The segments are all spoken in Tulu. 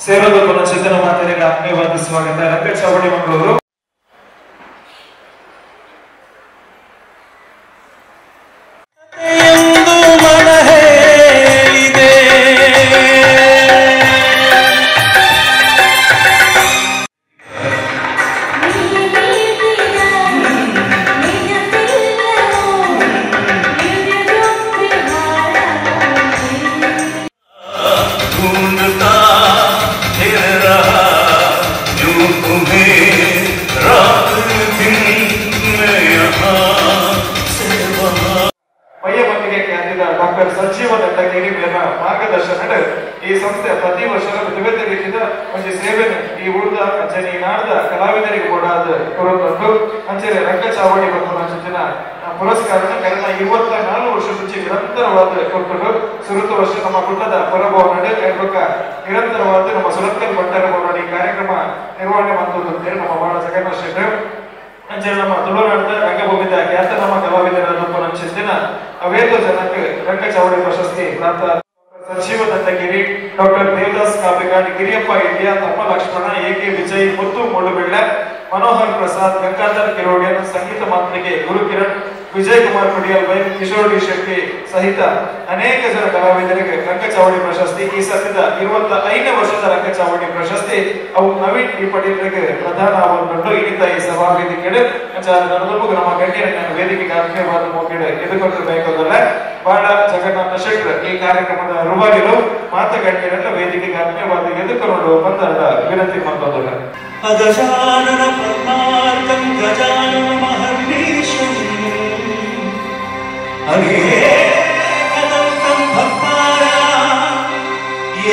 ಸೇರೋದು ಪುನಃ ಮಾತರಿಗೆ ಆತ್ಮೀಯವಾದ ಸ್ವಾಗತ. ರಂಗ ಚಾವಡಿ ಮಂಗಳೂರು. ಎಂದು ಮನ ಹೇಳಿದೆ. ढूंढता फिर रहा यूं तुम्हें रात दिन मैं यहाँ से वहाँ. ಪಯ್ಯಮಂದಿಗೆ ಖ್ಯಾತಿದ ಡಾಕ್ಟರ್ ಸಂಜೀವ ದತ್ತಗಿರಿ ಮೇಲಿನ ಮಾರ್ಗದರ್ಶನ ಈ ಸಂಸ್ಥೆ ಪ್ರತಿ ವರ್ಷ ಬೇರೆ ಬೇರೆ ರೀತಿಯ ಒಂದು ಸೇವೆ ಈ ಊರ್ದ ಅಂಚನೆ ಈ ನಾಡದ ಕಲಾವಿದರಿಗೆ ಕೊಡಾದ ಕೊರೊಂದು ಅಂಚನೆ ರಂಗ ಚಾವಡಿ ಬಂದ ಪುರಸ್ಕಾರ ಕಳೆದ 24 ವರ್ಷ ಮುಂಚೆ ನಿರಂತರವಾದ ಕೊಟ್ಟರು. ಸುರುತ ವರ್ಷ ನಮ್ಮ ಕುಟದ ಪರಭವನ ನಿರಂತರವಾದ ನಮ್ಮ ಸುರತ್ಕಲ್ ಭಟ್ಟರ ಭವನ ಈ ಕಾರ್ಯಕ್ರಮ ನಿರ್ವಹಣೆ ಮಾಡ್ತದೆ ನಮ್ಮ ಬಾಳ ಜಗನ್ನಾಥ ಶೆಟ್ಟರ್. ಅಂಚನೆ ನಮ್ಮ ತುಳುನಾಡದ ರಂಗಭೂಮಿದ ಖ್ಯಾತನಾಮ ಕಲಾವಿದರಾದ ಅವೇತೋ ಜನಕ್ಕೆ ರಂಗ ಚಾವಡಿ ಪ್ರಶಸ್ತಿ ಪ್ರಾಪ್ತ ಸಂಜೀವ ದತ್ತಗಿರಿ, ಡಾಕ್ಟರ್ ದೇವದಾಸ್ ಕಾಪಿಕಾಡ್, ಗಿರಿಯಪ್ಪ ಇಂಡಿಯಾ, ತಮ್ಮ ಲಕ್ಷ್ಮಣ, ಎ ಕೆ ವಿಜಯ್, ಮುತ್ತು ಮೂಡುಬೆಳ್ಳೆ, ಮನೋಹರ್ ಪ್ರಸಾದ್, ಗಂಗಾಧರ್ ಕಿರೋಡಿಯನ್, ಸಂಗೀತ ಮಾತ್ರಿಗೆ ಗುರುಕಿರಣ್, ವಿಜಯ್ ಕುಮಾರ್ ಪಡಿಯಲ್ ಬೈ, ಕಿಶೋರ್ ಡಿ ಶೆಟ್ಟಿ ಸಹಿತ ಅನೇಕ ಜನ ಕಲಾವಿದರಿಗೆ ರಂಗ ಚಾವಡಿ ಪ್ರಶಸ್ತಿ. ಈ ಸದ್ಯದ 25ನೇ ವರ್ಷದ ರಂಗ ಚಾವಡಿ ಪ್ರಶಸ್ತಿ ಅವು ನವೀನ್ ಡಿ ಪಟೇಲ್ರಿಗೆ ಪ್ರಧಾನ ಆವರಣಗೊಂಡು ಇನ್ನಿತ ಈ ಸಭಾ ವೇದಿಕೆ ನಮ್ಮ ಗಣ್ಯರ ವೇದಿಕೆಗೆ ಆತ್ಮೀಯವಾದ ಮೋಕಿಡೆ ಎದುರ್ಕೊಂಡಿರಬೇಕಾದ್ರೆ ಬಾಳ ಜಗನ್ನಾಥ ಶೆಟ್ಟರ್ ಈ ಕಾರ್ಯಕ್ರಮದ ರೂವಾರಿಲು ಮಾತ ಗಣ್ಯರೆಲ್ಲ ವೇದಿಕೆಗೆ ಆತ್ಮೀಯವಾದ ಎದುರ್ಕೊಂಡು ಬಂದ ವಿನಂತಿ ಮಾಡ್ತದಲ್ಲ. ಅಗಜಾನನ ಪದ್ಮಾರ್ಕಂ ಗಜಾನನ ಮಹರ್ನಿಶಂ ಅನೇಕದಂತಂ ಭಕ್ತಾನಾಂ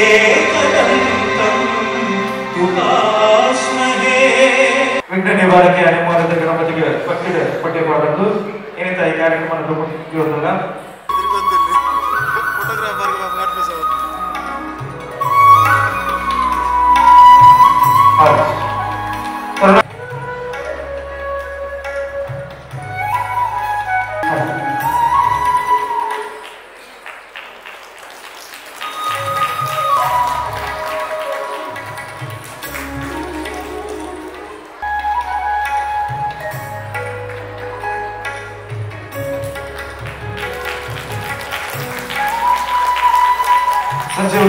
ಏಕದಂತಂ ಉಪಾಸ್ಮಹೇ. ವಿಘ್ನ ನಿವಾರಕ್ಕೆ ಅನಿವಾರ್ಯದ ಗಣಪತಿಗೆ ಪಟ್ಟಿದ ಪಠ್ಯ ಪಾಡಲು ಏನಿತ ಈ ಕಾರ್ಯಕ್ರಮ ರೂಪಿಸಿಲ್ಲ. ಸಂಜೀವ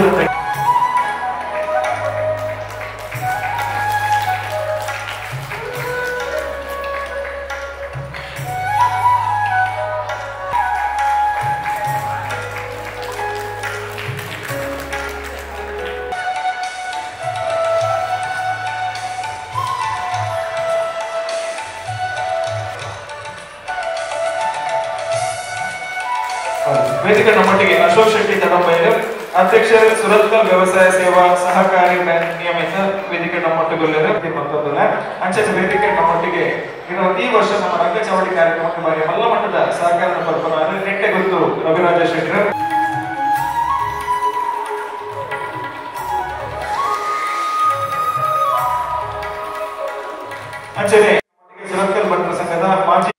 ವೇದಿಕೆ ನಮ್ಮೊಟ್ಟಿಗೆ ಅಶೋಕ್ ಶೆಟ್ಟಿ ತಡಂಬೈಲು, ಅಧ್ಯಕ್ಷರು ಸುರತ್ಕಲ್ ವ್ಯವಸಾಯ ಸೇವಾ ಸಹಕಾರಿ ಬ್ಯಾಂಕ್ ನಿಯಮಿತ ವೇದಿಕೆ ನಮ್ಮೊಟ್ಟಿಗೊಲ್ಲರು ಮತ್ತೊಂದಲ್ಲ. ಅಂಚೆ ವೇದಿಕೆ ನಮ್ಮೊಟ್ಟಿಗೆ ಈ ವರ್ಷ ನಮ್ಮ ರಂಗ ಚಾವಡಿ ಕಾರ್ಯಕ್ರಮಕ್ಕೆ ಬಾರಿ ಮಲ್ಲ ಮಟ್ಟದ ಸಹಕಾರ ಕಲ್ಪನಾ ನೆಟ್ಟೆ ಗುರುತು ರವಿರಾಜ ಶೆಟ್ಟರ್. ಅಂಚನೆ ಸುರತ್ಕಲ್ ಭಟ್ರ ಸಂಘದ ಮಾಜಿ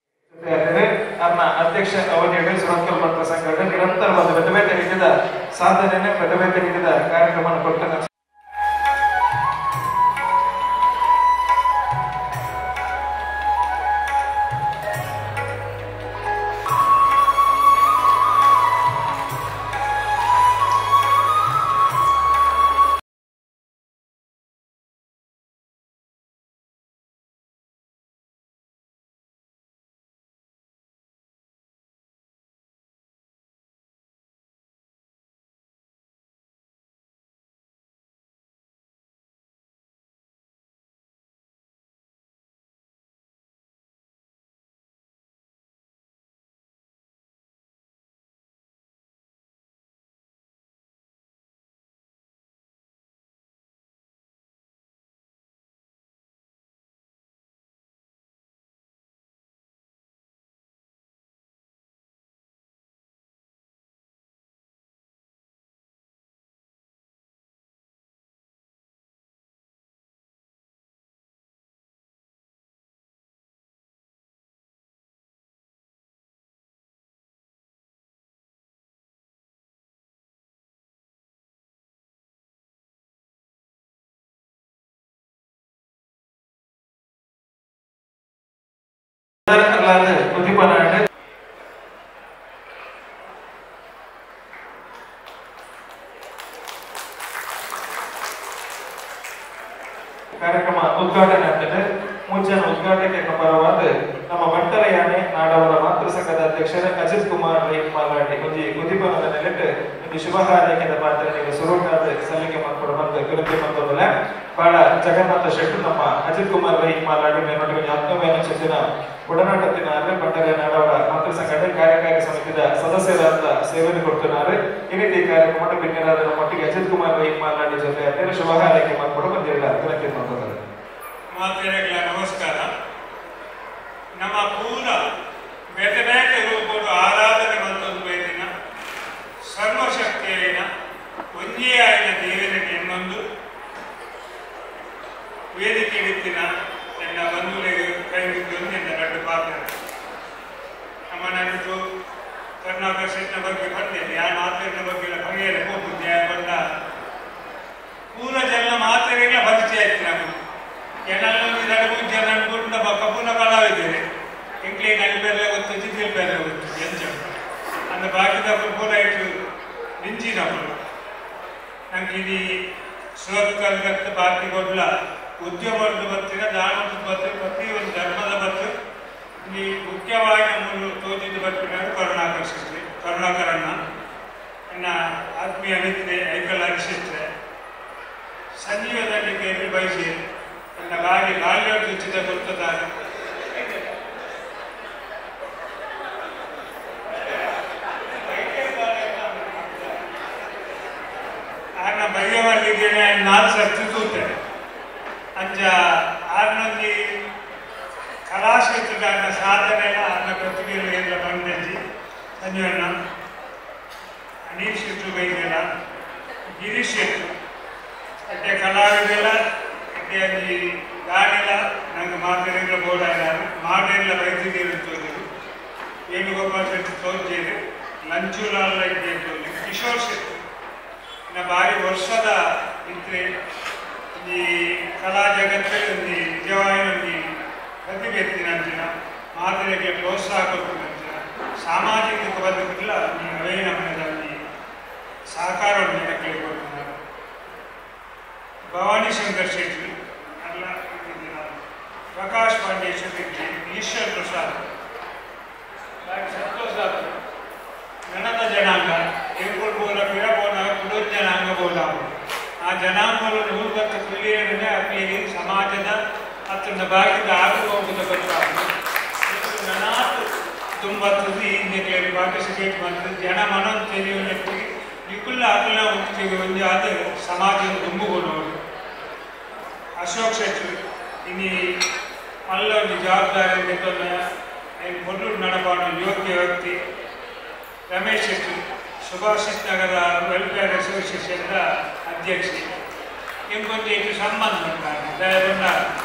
ನನ್ನ ಅಧ್ಯಕ್ಷ ಅವಧಿಯಲ್ಲಿ ಸುರತ್ಕಲ್ ಭಟ್ರ ಸಂಘದ ನಿರಂತರವಾದ ಬೇರೆ ಬೇರೆ ರೀತಿಯ ಸಾಧನೆಯನ್ನು ಬೇರೆ ಬೇರೆ ರೀತಿಯ ಕಾರ್ಯಕ್ರಮ ಕೊಟ್ಟ ಉದ್ಘಾಟಕರಾದ ಉದಿಪನ ಕಾರ್ಯಕ್ರಮ ಉದ್ಘಾಟನೆ ಆಗ್ತದೆ. ಮುಂಚಿನ ಉದ್ಘಾಟನೆ ಪರವಾದ ನಮ್ಮ ಬಂಟರ ಯಾನೆ ನಾಡವರ ಮಾತೃ ಸಂಘದ ಅಧ್ಯಕ್ಷರ ಅಜಿತ್ ಕುಮಾರ್ ರೈ ಮಾಲಾಡಿ ಒಂಜಿ ಉದಿಪನದ ನೆಲೆಟ್ ಒಂದು ಶುಭ ಹಾರೈಕೆದ ಪಾತ್ರನಿಗೆ ಸುರುಕಾದ ಸಲ್ಲಿಕೆ ಮಾಡ್ಕೊಂಡು ಬಂದ ವಿನಂತಿ ಬಂದವಲ್ಲ ಬಹಳ ಜಗನ್ನಾಥ ಶೆಟ್ಟಿ ನಮ್ಮ ಅಜಿತ್ ಕುಮಾರ್ ರೈ ಮಾಲಾಡಿ ಮೇಲ್ನೋಟಿಗೆ ಆತ್ಮವೇನ ಚೆಂದಿನ ಒಡನಾಟತ್ತಿನಾರೆ ಬಂಟರ ನಾಡವರ ಮಾತೃ ಸಂಘದ ಕಾರ್ಯಕಾರಿ ಸಮಿತಿಯ ಸದಸ್ಯರಾದ ಸೇವೆಯನ್ನು ಕೊಡ್ತಿದ್ದಾರೆ. ಈ ರೀತಿ ಕಾರ್ಯಕ್ರಮ ಬಿನ್ನರಾದ ನಮ್ಮೊಟ್ಟಿಗೆ ಅಜಿತ್ ಕುಮಾರ್ ರೈ ಮಾಲಾಡಿ ಜೊತೆ ಶುಭ ಹಾರೈಕೆ ಮಾಡ್ಕೊಂಡು ಬಂದಿರಲ್ಲ ವಿನಂತಿ ಮಾಡ್ತಾರೆ. ಮಾತೆರೆಗಳ ನಮಸ್ಕಾರ. ನಮ್ಮ ಪೂರ ಬೇತೆ ಬೇತೆ ರೂಪದ ಆರಾಧನೆ ಮತ್ತೊಂದು ಬೇದಿನ ಸರ್ವಶಕ್ತಿಯೈನ ಒಂದೇ ಆಯ್ನ ದೇವರನ್ನು ಎನ್ನೊಂದು ವೇದಿಕೆ ಇತ್ತಿನ ನನ್ನ ಬಂಧುಗಳಿಗೆ ಕೈ ಮುಗಿದೊಂದು ನನ್ನ ಎರಡು ಪಾತ್ರ ನಮ್ಮ ನನ್ನದು ಕರ್ನಾಟಕ ಶೆಟ್ಟಿನ ಬಗ್ಗೆ ಬಂದಿಲ್ಲ ಯಾರ ಮಾತೆಯ ಬಗ್ಗೆ ಬಗೆಯಲ್ಲ ಹೋಗುದು ಬಂದ ಪೂರ ಜನ ಮಾತೆರೆಗಳ ಪರಿಚಯ ಆಯ್ತು ನಮಗೆ. ಜನರಲ್ಲಿ ಎರಡು ಜನ ಗುಂಡ ಕಪೂರ ಕಲಾವಿದ್ದೇನೆ ಇಂಕ್ಲಿ ನಲಿಬೇರೆ ಗೊತ್ತು ಜಿದ್ದಿಲ್ ಬೇರೆ ಗೊತ್ತು ಎಂಚ ಅಂದ ಬಾಕಿದ ಪೂರ ಇಟ್ಟು ನಿಂಚಿನప్పుడు ನಂಗೆ ಇದು ಸುರತ್ಕಲ್ಗತ್ತ ಬಾಕಿ ಕೊಡ್ಲ ಉದ್ಯಮ ಬರ್ತೀರ ದಾನದ ಬರ್ತೀರ ಪ್ರತಿಯೊಂದು ಧರ್ಮದ ಬತ್ತು ಇಲ್ಲಿ ಮುಖ್ಯವಾಗಿ ನಮ್ಮನ್ನು ತೋಜಿದ್ದು ಬರ್ತಿದ್ದಾರೆ ಕರುಣಾಕರ್ ಶಿಸ್ತ್ರಿ ಕರುಣಾಕರಣ್ಣ ನನ್ನ ಆತ್ಮೀಯ ಮಿತ್ರೆ ಐಕಲ್ ಹರಿಶಿಸ್ತ್ರೆ ಸಂಜೀವದಲ್ಲಿ ಕೇಳಿ ಬಯಸಿ ನನ್ನ ಬಾರಿ ಬಾಲ್ಯ ಉಚಿತ ಗೊತ್ತದಾರೆ. ಆರ್ನ ಬಯ್ಯವಲ್ಲಿದ್ದೇನೆ ನಾಲ್ಕು ಸರ್ತಿ ತೂತೆ ಅಂಚ ಆರ್ನೊಂದು ಕಲಾಕ್ಷೇತ್ರದ ಅನ್ನ ಸಾಧನೆ ಅನ್ನ ಪ್ರತಿಭೆಗಳು ಎಲ್ಲ ಬಂದಜ್ಜಿ ಸಂಜೀವಣ್ಣ ಅನೀಶ್ ಶೆಟ್ರು ಬೈದೆಲ್ಲ ಗಿರೀಶ್ ಶೆಟ್ರು ಅಡ್ಡೆ ಕಲಾವಿದೆಲ್ಲ ಅಲ್ಲಿ ಗಾಡಿಲ್ಲ ನಂಗೆ ಮಾತೆರೆಗಳ ಬೋರ್ಡ್ ಮಾತೆಲ್ಲ ವೈದ್ಯರು ತೋರಿದ್ರು ವೇಣುಗೋಪಾಲ್ ಶೆಟ್ಟಿ ತೋರಿದ್ದೇನೆ ಲಂಚುಲಾಲ್ ತೋರಿ ಕಿಶೋರ್ ಶೆಟ್ಟಿ ಇನ್ನು ಭಾರಿ ವರ್ಷದ ಇದ್ರೆ ಈ ಕಲಾ ಜಗತ್ತಲ್ಲಿ ಒಂದು ನಿಜವಾಗಿ ಒಂದು ಪ್ರತಿಭೆ ಎತ್ತಿನಂಚಿನ ಮಾತೆರೆಗೆ ಪ್ರೋತ್ಸಾಹ ಕೊಟ್ಟಿನಂಚಿನ ಸಾಮಾಜಿಕ ಬದುಕಿಲ್ಲ ಅವೇ ನಮ್ಮಲ್ಲಿ ಸಹಕಾರವನ್ನು ಕೇಳಿಕೊಡ್ತಿದ್ದಾರೆ. ಭವಾನಿ ಶಂಕರ್ ಶೆಟ್ಟಿ ಅಲ್ಲ ಪ್ರಕಾಶ್ ಪಾಂಡೆ ಶೆಟ್ಟಿ ಈಶ್ವರ್ ಪ್ರಸಾದ್ ಸಂತೋಷ ಗಣದ ಜನಾಂಗ ಬೋಲ ಪಿರಬೋಲ ಕುಡು ಜನಾಂಗ ಬೋಲ ಆ ಜನಾಂಗಗಳು ನೂರತ್ತು ತಿಳಿಯೇ ಅಪ್ಪಿಗೆ ಸಮಾಜದ ಹತ್ತಿರದ ಬಾಗಿದ ಆಗು ಹೋಗುದ ಗೊತ್ತಾಗ ನನಾತು ತುಂಬತ್ತದು ಹಿಂದೆ ಕೇಳಿ ಪಾರ್ಟಿಸಿಪೇಟ್ ಮಾಡ್ತದೆ ಜನ ಮನೋ ತಿಳಿಯುವ ನಿಕುಲ್ಲ ಅಕುಲ ಹೋಗ್ತೀವಿ ಒಂದು ಆದ ಸಮಾಜದ ದುಂಬುಗೊಳ್ಳೋರು. ಅಶೋಕ್ ಶೆಟ್ಟಿ ಇನ್ನು ಮಲ್ಲ ಒಂದು ಜವಾಬ್ದಾರಿ ಮೊದಲು ನಡಪಾಡು ಯೋಗ್ಯ ವ್ಯಕ್ತಿ. ರಮೇಶ್ ಶೆಟ್ಟಿ ಸುಭಾಷಿತ್ ನಗರ ವೆಲ್ಫೇರ್ ಅಸೋಸಿಯೇಷನ್ನ ಅಧ್ಯಕ್ಷ ಎಂಬೊಂದು ಹೆಚ್ಚು ಸಂಬಂಧ ಉಂಟಾಗಿ ದಯಗೊಂಡ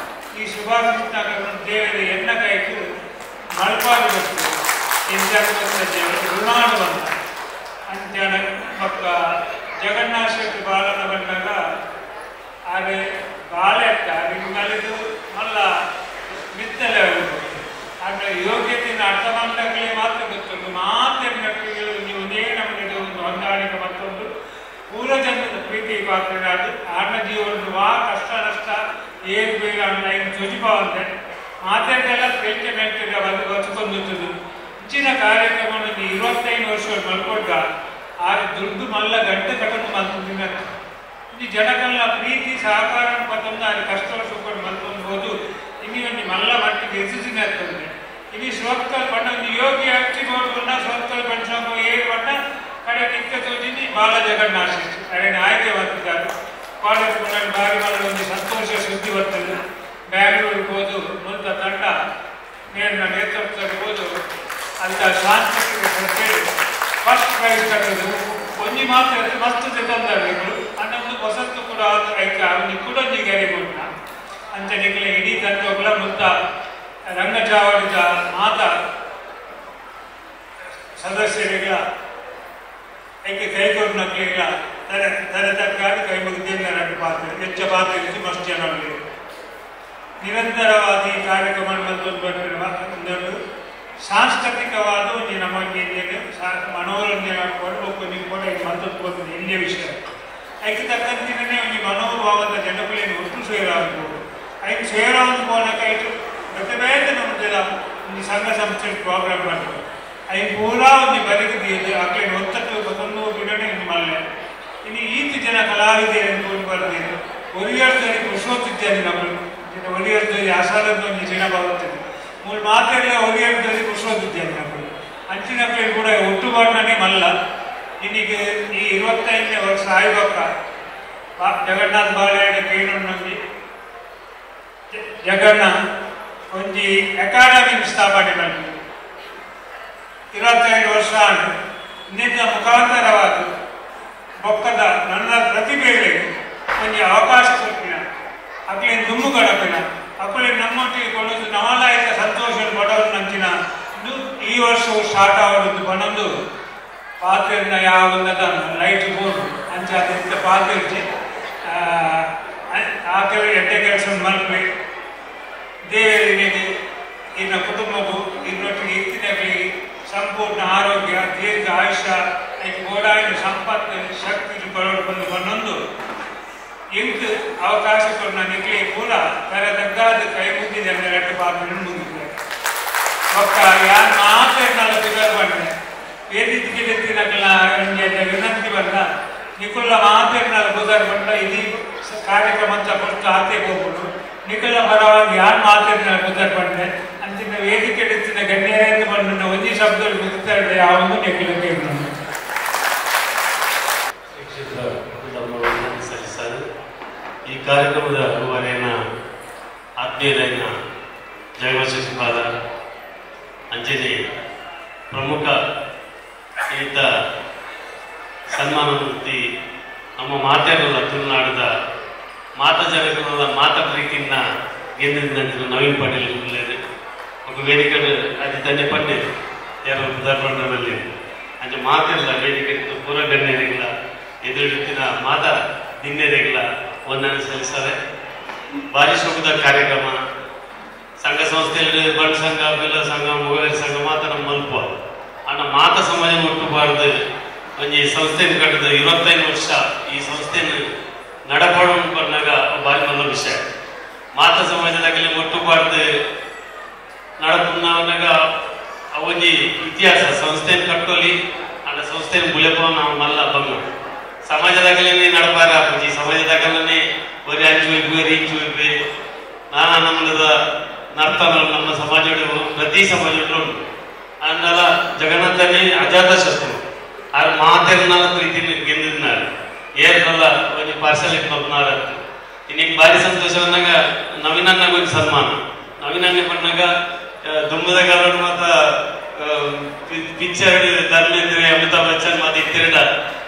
ಈ ಸುಭಾಷಿತ್ ನಗರ ದೇವರ ಎನ್ನ ಕೈಕು ಮಲ್ಪಾಡು ಬರ್ತದೆ ಎಂಜಾಗ ಋಣಾನು ಬಂದ ಅಂತ್ಯನ ಪಕ್ಕ ಜಗನ್ನಾಥ ಶೆಟ್ಟಿ ಬಾಲನ ಬಂದಾಗ ಆದರೆ ಬಾಳೆ ನಿಮ್ಮಲ್ಲಿದು ಮಲ್ಲ ಮಿತ್ತಲೆ ಆದರೆ ಯೋಗ್ಯತೆಯನ್ನು ಅರ್ಥ ಮಾಡಲಿಕ್ಕೆ ಮಾತ್ರ ಗೊತ್ತುಂಟು ಮಾತೆಗಳು ನೀವು ಒಂದೇ ನಮಗೆ ಒಂದು ಹೊಂದಾಣಿಕೆ ಮತ್ತೊಂದು ಪೂರ್ವಜನ್ಮದ ಪ್ರೀತಿ ಪಾತ್ರರಾದ ಆರ್ನ ಜೀವನ ವಾ ಕಷ್ಟ ನಷ್ಟ ಏನು ಬೇಗ ಅನ್ನ ಚೊಜಿಪಾವಂತೆ ಮಾತೆಲ್ಲ ಪ್ರೀತಿ ಮೇಲ್ತಿದ್ದ ಅದು ಬದುಕೊಂದುತ್ತದೆ. ಹೆಚ್ಚಿನ ಕಾರ್ಯಕ್ರಮವನ್ನು 25 ವರ್ಷ ಮಲ್ಕೊಡ್ಗ ಆ ದುಡ್ಡು ಮಲ್ಲ ಗಂಟೆ ಕಟ್ಟನ್ನು ಮಲ್ತಿನ ಈ ಜನಕಲ್ಲ ಪ್ರೀತಿ ಸಹಕಾರ ಪತ್ತೊಂದು ಅಲ್ಲಿ ಕಷ್ಟ ಸುಖ ಮಲ್ಕೊಬೋದು ಇನ್ನಿ ಮಲ್ಲ ಮಟ್ಟಿಗೆ ಎಸಿಸಿನ ಆಗ್ತದೆ. ಇಲ್ಲಿ ಸೋತ್ಕಲ್ ಬಣ್ಣ ಒಂದು ಯೋಗಿ ಅಕ್ಕಿ ಬೋರ್ಡ್ ಸೋತ್ಕಲ್ ಬಣ್ಣ ಏಳು ಬಣ್ಣ ಕಡೆ ನಿತ್ಯ ತೋಜಿನಿ ಬಾಲ ಜಗನ್ನಾಥ ಅರೆ ಆಯ್ಕೆ ಬರ್ತಿದ್ದಾರೆ ಕಾಲೇಜ್ ಬಾರಿ ಒಂದು ಸಂತೋಷ ಸುದ್ದಿ ಬರ್ತದೆ. ಬ್ಯಾಂಗ್ಳೂರಿಗೆ ಹೋದು ಮುಂತ ತಂಡ ನೇರಿನ ನೇತೃತ್ವದಲ್ಲಿ ಹೋದು ಅಂತ ಸಾಂಸ್ಕೃತಿಕ ಸಂಸ್ಥೆ ಫಸ್ಟ್ ಪ್ರೈಸ್ ಕಟ್ಟೋದು ಒಂಜಿ ಮಾತ್ರ ಮಸ್ತ್ ತಂದಗಳು ಅನ್ನೊಂದು ಹೊಸತ್ತು ಕೂಡ ಅವನಿಗೆ ಕೂಡ ಗೆರೆ ಕೊಟ್ಟ ಅಂತ ನಿಗಲ ಇಡೀ ತಂಡಗಳ ಮುತ್ತ ರಂಗಚಾವಡಿದ ಮಾತ ಸದಸ್ಯರಿಗಳ ಐಕೆ ಕೈಕೊಡ್ನಕ್ಲಿಲ್ಲ ತರೆ ತರೆ ತಕ್ಕಾಗಿ ಕೈ ಮುಗಿದ್ದೇನೆ ಪಾತ್ರ ಹೆಚ್ಚ ಪಾತ್ರ ಮಸ್ತ್ ಜನ ನಿರಂತರವಾಗಿ ಈ ಕಾರ್ಯಕ್ರಮ ಸಾಂಸ್ಕೃತಿಕವಾದ ಒಂಜಿ ನಮ್ಮ ಮನೋರಂಜನೆ ಕೊಡಬೇಕು ಕೂಡ ಮತ್ತೊಂದು ಎಲ್ಲಿಯ ವಿಷಯ ಐಕ್ಕೆ ತಕ್ಕಂತಿನೇ ಒಂಜಿ ಮನೋಭಾವದ ಜನಕುಲೇನು ಒಟ್ಟು ಸೇರಾಗಬಹುದು ಐದು ಸೇರಾವನ್ನು ಪೋನಕ ಐಟು ಬೇತೆ ಬೇತೆ ನಮ್ಮದೆಲ್ಲ ಒಂಜಿ ಸಂಘ ಸಂಸ್ಥೆ ಪ್ರೋಗ್ರಾಮ್ ಮಾಡ್ತಾರೆ ಐದು ಪೂರಾ ಒಂಜಿ ಬರೆದಿದ್ದು ಅಕ್ಲೇನು ಒತ್ತಟ್ಟು ಬತ್ತೊಂದು ಬಿಡಣೆ ಇನ್ನು ಮಲ್ಲೆ ಇನ್ನು ಈತ ಜನ ಕಲಾವಿದೆಯನ್ನು ಬರೆದಿದ್ದು ಒರಿಯರ್ತರಿ ಪುಷ್ಪೋತ್ತಿದ್ದೇನೆ ನಮ್ಮ ಒರಿಯರ್ತರಿ ಆಸಾರದ ಒಂಜಿ ಜನ ಬರುತ್ತದೆ ಮೂಲ ಮಾತೆಲ್ಲ ಒರಿಯರ್ತರಿ ಪುಷ್ಪೋತ್ತಿದ್ದೇನೆ ನಮ್ಮ ಅಂಚಿನ ಕೂಡ ಒಟ್ಟು ಬಣ್ಣನೇ ಮಲ್ಲ ಇನ್ನೀಗ ಈ 25ನೇ ವರ್ಷ ಆಯ್ಬಕ್ಕ ಜಗನ್ನಾಥ ಬಾಳೆಹಣ್ಣ ಕೇಳೊಂದಿ ಜಗನ್ನ ಒಂಜಿ ಅಕಾಡೆಮಿ ಸ್ಥಾಪನೆ ಮಾಡಿದ್ರು 25 ವರ್ಷ ನಿನ್ನ ಮುಖಾಂತರವಾದ ಬೊಕ್ಕದ ನನ್ನ ಪ್ರತಿಭೆಗಳಿಗೆ ಒಂಜಿ ಅವಕಾಶ ಕೊಟ್ಟಿನ ಅಕ್ಲೇನು ದುಮ್ಮು ಗಡಪಿನ ಅಕ್ಕಲೆ ನಮ್ಮೊಟ್ಟಿಗೆ ಕೊಡೋದು ನವಲಾಯಕ ಸಂತೋಷ ಬಡವರು ನಂಚಿನ ಈ ವರ್ಷವು ಸ್ಟಾರ್ಟ್ ಆಗೋದು ಬನ್ನೊಂದು ಪಾತ್ರೆಯಿಂದ ಯಾವ ಲೈಟ್ ಬೋರ್ಡ್ ಅಂಚಾದ ಪಾತ್ರೆ ಆ ಕೆಲವು ಎಡ್ಡೆ ಕೆಲಸ ಮಲ್ಪೆ ದೇವರಿಗೆ ಇನ್ನ ಕುಟುಂಬವು ಇನ್ನೊಟ್ಟಿಗೆ ಇತ್ತಿನಗಳಿಗೆ ಸಂಪೂರ್ಣ ಆರೋಗ್ಯ ದೀರ್ಘ ಆಯುಷ್ಯ ಗೋಡಾಯಿನ ಸಂಪತ್ತು ಶಕ್ತಿ ಬರೋದು ಬನ್ನೊಂದು ಇಂಕ್ ಅವಕಾಶ ಕೊಟ್ಟು ನಿಕ್ಲಿ ಕೂಡ ತರದಗ್ಗಾದ ಕೈ ಮುಗಿದ ಎರಡು ಪಾತ್ರೆ ಮುಗಿದ ಒಕ್ಕ ಯಾರು ಮಾತ್ರ ಬಿಗರ್ ಬಂದೆ ವೇದಿಕೆಗೆ ವಿನಂತಿ ಬಂದ ನಿಕುಲ್ಲ ಮಾತ್ರ ಬುಧರ್ ಬಂದ ಇದೀ ಕಾರ್ಯಕ್ರಮ ಅಂತ ಕೊಟ್ಟು ಆತೆ ಹೋಗ್ಬಿಡು ನಿಕುಲ್ಲ ಪರವಾಗಿ ಯಾರು ಮಾತಾಡಿನ ಬುಧರ್ ಬಂದೆ ಅಂತಿನ ವೇದಿಕೆ ಗಣ್ಯರಿಂದ ಬಂದ ಒಂದೇ ಶಬ್ದದಲ್ಲಿ ಮುಗಿತಾರೆ ಯಾವೊಂದು ನಿಖಿಲ ಕೇಳಿ ಸಲ್ಲಿಸಲು ಈ ಕಾರ್ಯಕ್ರಮದ ರೂವಾರಿಯನ್ನ ಆತ್ಮೀಯರನ್ನ ಜಗವಶಿಪಾದ ಅಂಜಲಿ ಪ್ರಮುಖ ಈತ ಸನ್ಮಾನ ಮೂರ್ತಿ ನಮ್ಮ ಮಾತಾಡಲ್ಲ ತುಳುನಾಡದ ಮಾತ ಜನಗಳ ಮಾತ ಪ್ರೀತಿಯನ್ನ ಗೆದ್ದಿದ್ದಂತ ನವೀನ್ ಪಾಟೀಲ್ ఒక ವೇದಿಕೆ ಅದು ತನ್ನೆ ಪಂಡೆ ಯಾರು ಧರ್ಮದಲ್ಲಿ ಅಂಚೆ ಮಾತಿಲ್ಲ ವೇದಿಕೆ ಪೂರ ಗಣ್ಯರಿಗಿಲ್ಲ ಎದುರಿಡುತ್ತಿನ ಮಾತ ದಿನ್ಯರಿಗಿಲ್ಲ ಒಂದನ್ನು ಸಲ್ಲಿಸ್ತಾರೆ. ಭಾರಿ ಶೋಭದ ಕಾರ್ಯಕ್ರಮ. ಸಂಘ ಸಂಸ್ಥೆಯಲ್ಲಿ ಬಣ್ಣ ಸಂಘ, ಬೆಲ್ಲ ಸಂಘ, ಮೊಗಲೇರಿ ಸಂಘ ಮಾತ್ರ ನಮ್ಮ ಮಲ್ಪ ಅಣ್ಣ ಮಾತ ಸಮಾಜ ಒಟ್ಟುಬಾರದು. ಒಂಜಿ ಸಂಸ್ಥೆಯನ್ನು ಕಟ್ಟಿದ 25 ವರ್ಷ ಈ ಸಂಸ್ಥೆಯನ್ನು ನಡಪಾಡು ಬಂದಾಗ ಭಾರಿ ಮಲ್ಲ ವಿಷಯ. ಮಾತ ಸಮಾಜದಾಗಲಿ ಒಟ್ಟುಬಾರ್ದು ನಡಪುನ್ನಾಗ ಒಂಜಿ ಇತಿಹಾಸ ಸಂಸ್ಥೆಯನ್ನು ಕಟ್ಟೋಲಿ ಅಣ್ಣ ಸಂಸ್ಥೆಯನ್ನು ಬುಲೆಪ ನಾವು ಮಲ್ಲ ಬಂಗ ಸಮಾಜದಾಗಲೇ ನಡಪಾರ ಒಂಜಿ ಸಮಾಜದಾಗಲೇ ಬರೀ ಅಂಚು ಹೋಯ್ಪು ಇಂಚು ಹೋಯ್ಪು ನಾನಾ ನಮ್ಮದ ನರ್ತನ ನಮ್ಮ ಸಮಾಜ ಪ್ರತಿ ಸಮಾಜ ಉಂಟು. ಅಂದಲ ಜಗನ್ನಾಥನೇ ಅಜಾತ ಶತ್ರು ಆರ್ ಮಾತೆರ್ನಾಲ ಪ್ರೀತಿ ಗೆದ್ದಿದ್ದಾರೆ ಏರ್ನಲ್ಲ ಒಂಜಿ ಪಾರ್ಸಲ್ ಮಲ್ಪನಾರ. ಇನ್ನೀಗ ಭಾರಿ ಸಂತೋಷ ಬಂದಾಗ ನವೀನನ್ನಾಗ ಒಂದು ಸನ್ಮಾನ. ನವೀನನ್ನೇ ಬಂದಾಗ ದುಮ್ಮದ ಕಾಲೋಡು ಮಾತ ಪಿಕ್ಚರ್ ಧರ್ಮೇಂದ್ರ ಅಮಿತಾಬ್ ಬಚ್ಚನ್ ಮಾತ ಇತ್ತಿರಡ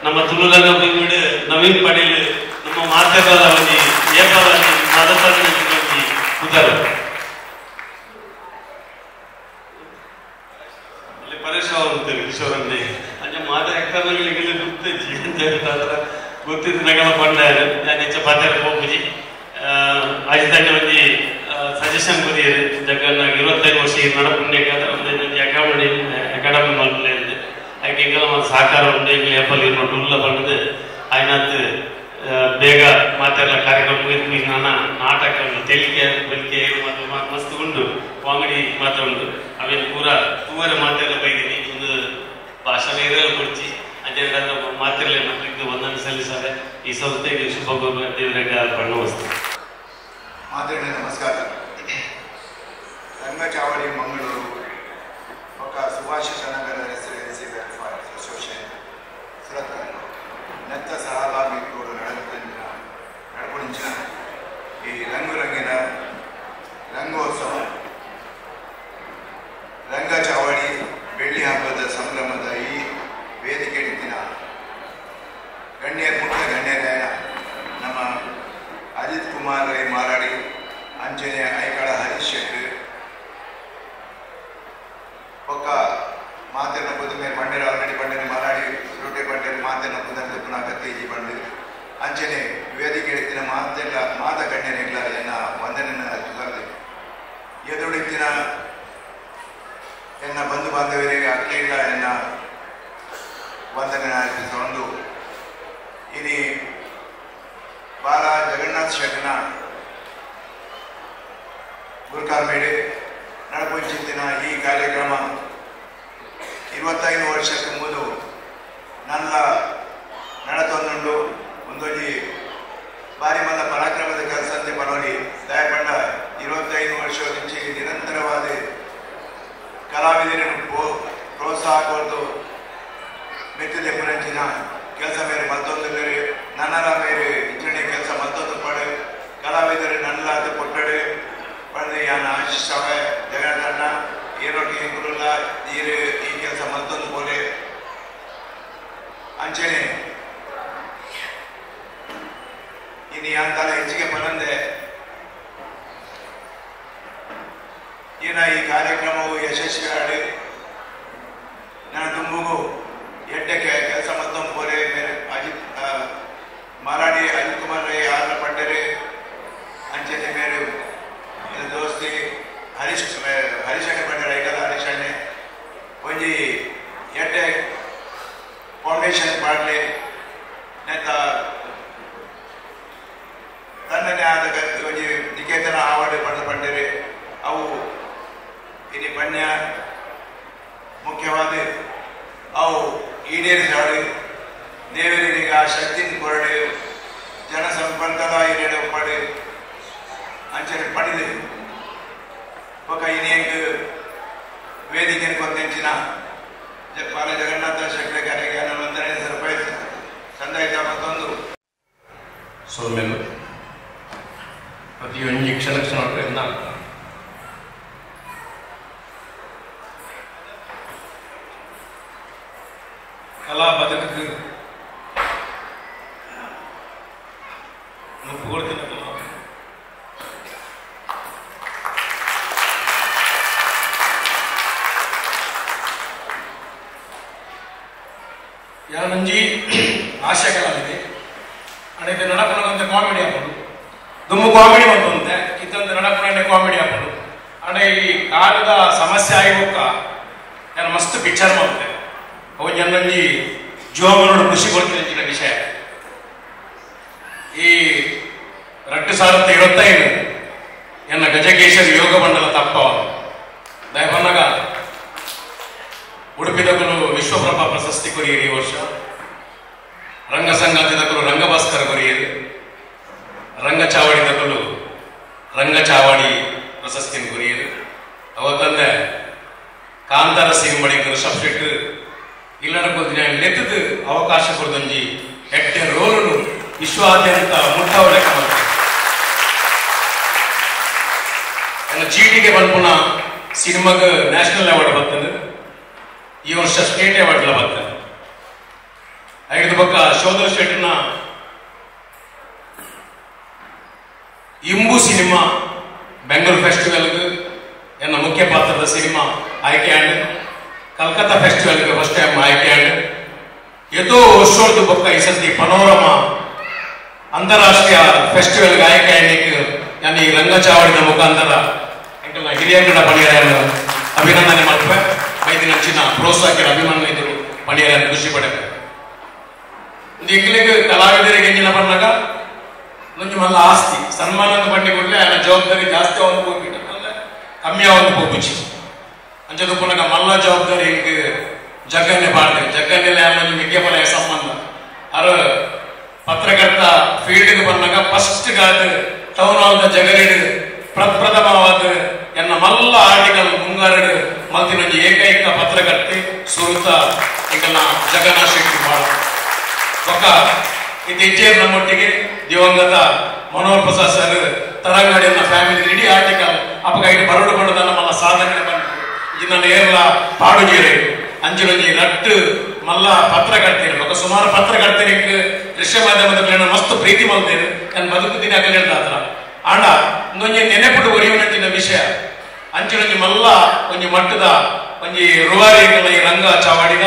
ನಮ್ಮ ತುಳುರಂಗ ಬಂದ್ಬಿಡು ನವೀನ್ ಪಾಟೀಲ್ ನಮ್ಮ ಮಾತೆರ್ನಲ್ಲ ಒಂಜಿ ಏಪಲ ಮದಪಂಜಿ ಪುದರ್ ಅಲ್ಲಿ ಪರೇಶ್ ಅಂತಾರೆ ಕಿಶೋರನ್ನೇ ಅಂಚೆ ಮಾತ ಎಕ್ಕಗಳಿಗೆ ಗುರ್ತಿಜ್ಜಿ ಅಂತ ಹೇಳ್ತಾರ ಗೊತ್ತಿದ್ದ ಬಂಡ ನಾನು ಹೆಚ್ಚ ಪಾತ್ರೆ ಹೋಗ್ಬುಜಿ ಅಜಿತಣ್ಣ ಒಂಜಿ ಸಜೆಷನ್ ಕೊರಿಯರು ಜಗನ್ನ 25 ವರ್ಷ ನಡಪುಣ್ಯಕಾದ್ರೆ ಒಂದೊಂದು ಅಕಾಡೆಮಿ ಅಕಾಡೆಮಿ ಮಲ್ಪಲೆ ಅಂದು ಅದಕ್ಕೆ ಎಂಗೆಲ್ಲ ಒಂದು ಸಹಕಾರ ಉಂಟು ಎಂಗ್ಲ ಏಪಲ್ ಇರೋಟು ಉಲ್ಲ ಬಂದದ್ದು ಆಯ್ನಾತ್ ಬೇಗ ಮಾತೆಲ್ಲ ಕಾರ್ಯಕ್ರಮ ಮುಗಿದು ನಾನಾ ನಾಟಕ ತೆಲಿಕೆ ಬಲಿಕೆ ಮತ್ತು ಮಸ್ತ್ ಉಂಟು ಕಾಮಿಡಿ ಮಾತ್ರ ಉಂಟು ಅವೇನು ಪೂರ ತೂವರೆ ಮಾತೆಲ್ಲ ಬೈದೀನಿ ಒಂದು ಭಾಷಣ ಇರಲ್ಲ ಕೊಡ್ಚಿ ಅಂಚೆ ಮಾತಿರಲಿ ಮಕ್ಕಳಿಗೆ ಒಂದನ್ನು ಸಲ್ಲಿಸಾರೆ ಈ ಸಂಸ್ಥೆಗೆ ಶುಭ ದೇವರಿಗೆ ಬಣ್ಣ ವಸ್ತು. ಮಾತೃ ನಮಸ್ಕಾರ. Rangachavadi Mangaluru ಒಕ್ಕ Subhash Nagar residency welfare association Surathkal ನೆತ್ತ ಸಹಭಾಗಿತ್ವಡು ನಡಪುಣಿಂಚಿನ ಈ ರಂಗುರಂಗಿನ ರಂಗೋತ್ಸವ ರಂಗಚಾವಡಿ ಬೆಳ್ಳಿ ಹಬ್ಬದ ಸಂಭ್ರಮದ ಈ ವೇದಿಕೆ ದಿನ ಗಣ್ಯ ಮುಖ್ಯ ಗಣ್ಯರಾಯನ ನಮ್ಮ ಅಜಿತ್ ಕುಮಾರ್ ರೈ ಮಾರಾಡಿ, ಅಂಜನೆ ಐಕಳ ಹರೀಶ್ ಶೆಟ್ಟಿ ಒಕ್ಕ ಮಾತಿನ ಪುದುಮೆ ಬಂಡೆರ ಆಲ್ರೆಡಿ ಬಂಡೆನ ಮಾರಾಡಿ ರೊಟ್ಟೆ ಬಂಡೆನ ಮಾತಿನ ಪುದರ್ ಪುನಃ ಕತ್ತೇಜಿ ಬಂಡೆ ಅಂಚನೆ ವೇದಿಕೆ ಎತ್ತಿನ ಮಾತೆಲ್ಲ ಮಾತ ಗಣ್ಯನಿಗ್ಲ ಎನ್ನ ವಂದನೆಯನ್ನು ಅರ್ಪಿಸದೆ ಎದುರುಡಿತ್ತಿನ ಎನ್ನ ಬಂಧು ಬಾಂಧವರಿಗೆ ಅಕ್ಲೆಗ್ಲ ಎನ್ನ ವಂದನೆ ಅರ್ಪಿಸಿಕೊಂಡು ಇನಿ ಬಾಲ ಜಗನ್ನಾಥ ಶೆಟ್ಟನ ಗುರುಕಾರ್ಮೇಡೆ ನಡಪಂಚಿತ್ತಿನ ಈ ಕಾರ್ಯಕ್ರಮ 25 ವರ್ಷಕ್ಕೆ ಮೊದಲು ನನ್ನ ನಡತೊಂದುಂಡು ಒಂದೊಂಜಿ ಬಾರಿ ಮಲ್ಲ ಪರಾಕ್ರಮದ ಕೆಲಸ ಅಂತೆ ಪನೋಲಿ ದಯಪಂಡ 25 ವರ್ಷ ನಿರಂತರವಾದ ಕಲಾವಿದರನ್ನು ಪ್ರೋತ್ಸಾಹ ಕೊಟ್ಟು ಮೆತ್ತಿದೆ ಪುರಂಚಿನ ಕೆಲಸ ಬೇರೆ ಮತ್ತೊಂದು ಬೇರೆ ನನ್ನರ ಬೇರೆ ಇಚರಣೆ ಕೆಲಸ ಮತ್ತೊಂದು ಪಡೆ ಕಲಾವಿದರು ನನ್ನಲಾದ ಕೊಟ್ಟಡೆ ಪಡೆದು ಯಾನ ಆಶಿಷವೆ ಜಗನ್ನಾಥಣ್ಣ ಏರೋಟಿ ಗುರುಲ್ಲ ನೀರು ಈ ಕೆಲಸ ಮತ್ತೊಂದು ಪೋಲೆ ಅಂಚನೆ ಇನ್ನು ಯಾಂತಲ ಹೆಚ್ಚಿಗೆ ಪನಂದೆ ಏನ ಈ ಕಾರ್ಯಕ್ರಮವು ಯಶಸ್ವಿಯಾಡಿ ನನ್ನ ತುಂಬುಗು ಎಡ್ಡೆ ಕೆಲಸ ಮತ್ತೊಂದು ಪೋಲೆ ಮೇರೆ ಅಜಿತ್ ಮಾರಾಡಿ ಅಜಿತ್ ಕುಮಾರ್ ರೈ ಆರ್ನ ಪಂಡರೆ ಅಂಚನೆ ಮೇರೆ ದೋಸ್ತಿ ಹರೀಶ್ ಹರೀಶಣ್ಣೆ ಪಂಡರೆ ಐಕಲ್ಲ ಹರೀಶಣ್ಣೆ ಒಂಜಿ ಎಡ್ಡೆ ಫೌಂಡೇಶನ್ ಪಾಡ್ಲಿ ನೆತ್ತ ತನ್ನನೇ ಆದ ಒಂಜಿ ನಿಕೇತನ ಅವಾರ್ಡ್ ಪಡೆದ ಪಂಡರೆ ಅವು ಇನಿ ಪಣ್ಯ ಮುಖ್ಯವಾದ ಅವು ಈಡೇರಿಸಾಡು ದೇವರಿಗೆ ಆ ಶಕ್ತಿನ ಕೊರಡು ಜನಸಂಪರ್ಕದ ಹಿರಿಯಡ ಪಡೆ ಅಂಚನೆ ಪಡೆದು ఒక ಇನೇಂಗ್ ವೇದಿಕೆ ಕೊಂತೆಂಚಿನ ಬಾಲ ಜಗನ್ನಾಥ ಶೆಟ್ಟರೆ ಕಾರ್ಯಕ್ಕೆ ನಾನು ವಂದನೆ ಸರಪೈ ಸಂದಾಯಿತ ಮತ್ತೊಂದು ಸೊಲ್ಮೆಲು ಪ್ರತಿಯೊಂದು ಕ್ಷಣ ಕ್ಷಣ ಪ್ರಯತ್ನ ಕಲಾ ಬದುಕು ಯಾನಂಜಿ ಹಾಸ್ಯ ಕಲಾವಿದೆ ಅಣೈತೆ ನಡಪುನಗಂತೆ ಕಾಮಿಡಿ ಹಾಕೋದು ದುಮ್ಮು ಕಾಮಿಡಿ ಬಂತಂತೆ ಇತ್ತಂತೆ ನಡಪುನಂಡೆ ಕಾಮಿಡಿ ಹಾಕೋದು ಅಣೆ ಈ ಕಾಲದ ಸಮಸ್ಯೆ ಆಗಿ ನಾನು ಮಸ್ತ್ ಪಿಕ್ಚರ್ ಮಾಡ್ತೆ ಅವು ಜನಂಜಿ ಜೀವನೋಡು ಖುಷಿ ಕೊಡ್ತೀನಿ ವಿಷಯ. ಈ 2025 ಎನ್ನ ಗಜಕೇಶರಿ ಯೋಗ ಮಂಡಲ ತಪ್ಪ ದಯಪನ್ನಗ ಉಡುಪಿದಕಲು ವಿಶ್ವಪ್ರಭಾ ಪ್ರಶಸ್ತಿ ಕೊರಿಯರು ಈ ವರ್ಷ, ರಂಗ ಸಂಗಾತಿದಕಲು ರಂಗಭಾಸ್ಕರ ಕೊರಿಯರು, ರಂಗಚಾವಡಿದಕಲು ರಂಗಚಾವಡಿ ಪ್ರಶಸ್ತಿಯನ್ನು ಕೊರಿಯರು. ಅವತ್ತಂದೆ ಕಾಂತಾರ ಸಿಂಹಡಿ ಋಷಭ್ ಶೆಟ್ಟರ್ ಇಲ್ಲರ ನೆತ್ತದು ಅವಕಾಶ ಕೊಡ್ದಂಜಿ ಎಡ್ಡೆ ರೋಲನು ವಿಶ್ವಾದ್ಯಂತ ಮುಟ್ಟಾವಳೆ ನನ್ನ ಚೀಟಿಗೆ ಬಂದ್ಪುನ ಸಿನಿಮಾಗ ನ್ಯಾಷನಲ್ ಅವಾರ್ಡ್ ಬರ್ತದೆ, ಈ ವರ್ಷ ಸ್ಟೇಟ್ ಅವಾರ್ಡ್ ಬರ್ತದೆ. ಐದು ಪಕ್ಕ ಶೋಧರ್ ಶೆಟ್ಟರ್ನ ಇಂಬು ಸಿನಿಮಾ ಬೆಂಗಳೂರು ಫೆಸ್ಟಿವಲ್ಗೆ ಎನ್ನ ಮುಖ್ಯ ಪಾತ್ರದ ಸಿನಿಮಾ ಆಯ್ಕೆ, ಕಲ್ಕತ್ತಾ ಫೆಸ್ಟಿವಲ್ಗೆ ಫಸ್ಟ್ ಟೈಮ್ ಆಯ್ಕೆ. ಎದೋ ವರ್ಷದ ಬೊಕ್ಕ ಈ ಸತಿ ಪನೋರಮಾ ಅಂತಾರಾಷ್ಟ್ರೀಯ ಫೆಸ್ಟಿವಲ್ಗೆ ಆಯ್ಕೆ ನಾನು ಈ ರಂಗಚಾವಡಿನ ಮುಖಾಂತರ ಎಂಕಲ್ನ ಹಿರಿಯಂಗಡ ಪಣಿಯರನ್ನು ಅಭಿನಂದನೆ ಮಾಡ್ತೇವೆ. ಐದಿನ ಚಿನ್ನ ಪ್ರೋತ್ಸಾಹಕ್ಕೆ ಅಭಿಮಾನ ಇದ್ರು ಪಣಿಯರನ್ನು ಖುಷಿ ಪಡೆವೆ. ಎಂಕ್ಲೆಗ್ ಕಲಾವಿದರಿಗೆ ಎಂಜಿನ ಬಂದಾಗ ಒಂಜಿ ಮಲ್ಲ ಆಸ್ತಿ ಸನ್ಮಾನ ಪಂಡಿ ಕೂಡಲೇ ಆಯ್ನ ಜವಾಬ್ದಾರಿ ಜಾಸ್ತಿ ಒಂದು ಹೋಗ್ಬಿಟ್ಟು ಕಮ್ಮಿ ಒಂದು ಪೋಪುಚಿ ಅಂಚದ ಪುನಗ ಮಲ್ಲ ಜವಾಬ್ದಾರಿ ಎಂಕ್ ಜಗ್ಗನ್ನೇ ಪಾಡ್ತೇವೆ. ಜಗ್ಗನ್ನೆಲ್ಲ ಒಂಜಿ ಮಿಗ್ಗೆಪಲ ಸಂಬಂಧ ಅರ ಪತ್ರಕರ್ತ ಫೀಲ್ಡ್ಗೆ ಬಂದಾಗ ಫಸ್ಟ್ ಗಾದ town hall the ಜಗಲಿಡ್ ಪ್ರಪ್ರಥಮವಾದ ಎನ್ನ ಮಲ್ಲ ಆರ್ಟಿಕಲ್ ಮುಂಗಾರಡು ಮಲ್ತಿನೊಂಜಿ ಏಕೈಕ ಪತ್ರಕರ್ತೆ ಸುರುತ ಎಂಕಲ್ನ ಜಗನ್ನಾಥ ಶೆಟ್ಟಿ ಬಾಳ ಬೊಕ್ಕ ಇತ್ತೀಚೆಗೆ ನಮ್ಮೊಟ್ಟಿಗೆ ದಿವಂಗತ ಮನೋಹರ್ ಪ್ರಸಾದ್ ಸರ್ ತರಂಗಾಡಿಯನ್ನ ಫ್ಯಾಮಿಲಿ ಇಡೀ ಆರ್ಟಿಕಲ್ ಅಪ್ಪಗ ಇಡೀ ಬರಡು ಬಡದ ಮಲ್ಲ ಸಾಧನೆ ಬಂತು ನನ್ನ ಏರ್ಲ ಪಾಡುಜೀರೆ ಅಂಚಿನೊಂಜಿ ರಟ್ಟು ಮಲ್ಲ ಪತ್ರಕರ್ತೇನೆ ಬೊಕ್ಕ ಸುಮಾರು ಪತ್ರಕರ್ತರಿಗೆ ದೃಶ್ಯ ಮಾಧ್ಯಮದ ಮಸ್ತ್ ಪ್ರೀತಿ ಮಲ್ತೇನೆ ನಾನು ಬದುಕುತ್ತೀನಿ ಆಗಲಿ ಹೇಳ್ತಾ ಆಂಡ ಒಂದೊಂಜಿ ನೆನೆಪುಟ್ಟು ಒರಿಯುವಂತಿನ ವಿಷಯ ಅಂಚಿನೊಂಜಿ ಮಲ್ಲ ಒಂಜಿ ಮಟ್ಟದ ಒಂಜಿ ರುವಾರಿ ಈ ರಂಗ ಚಾವಾಡಿದ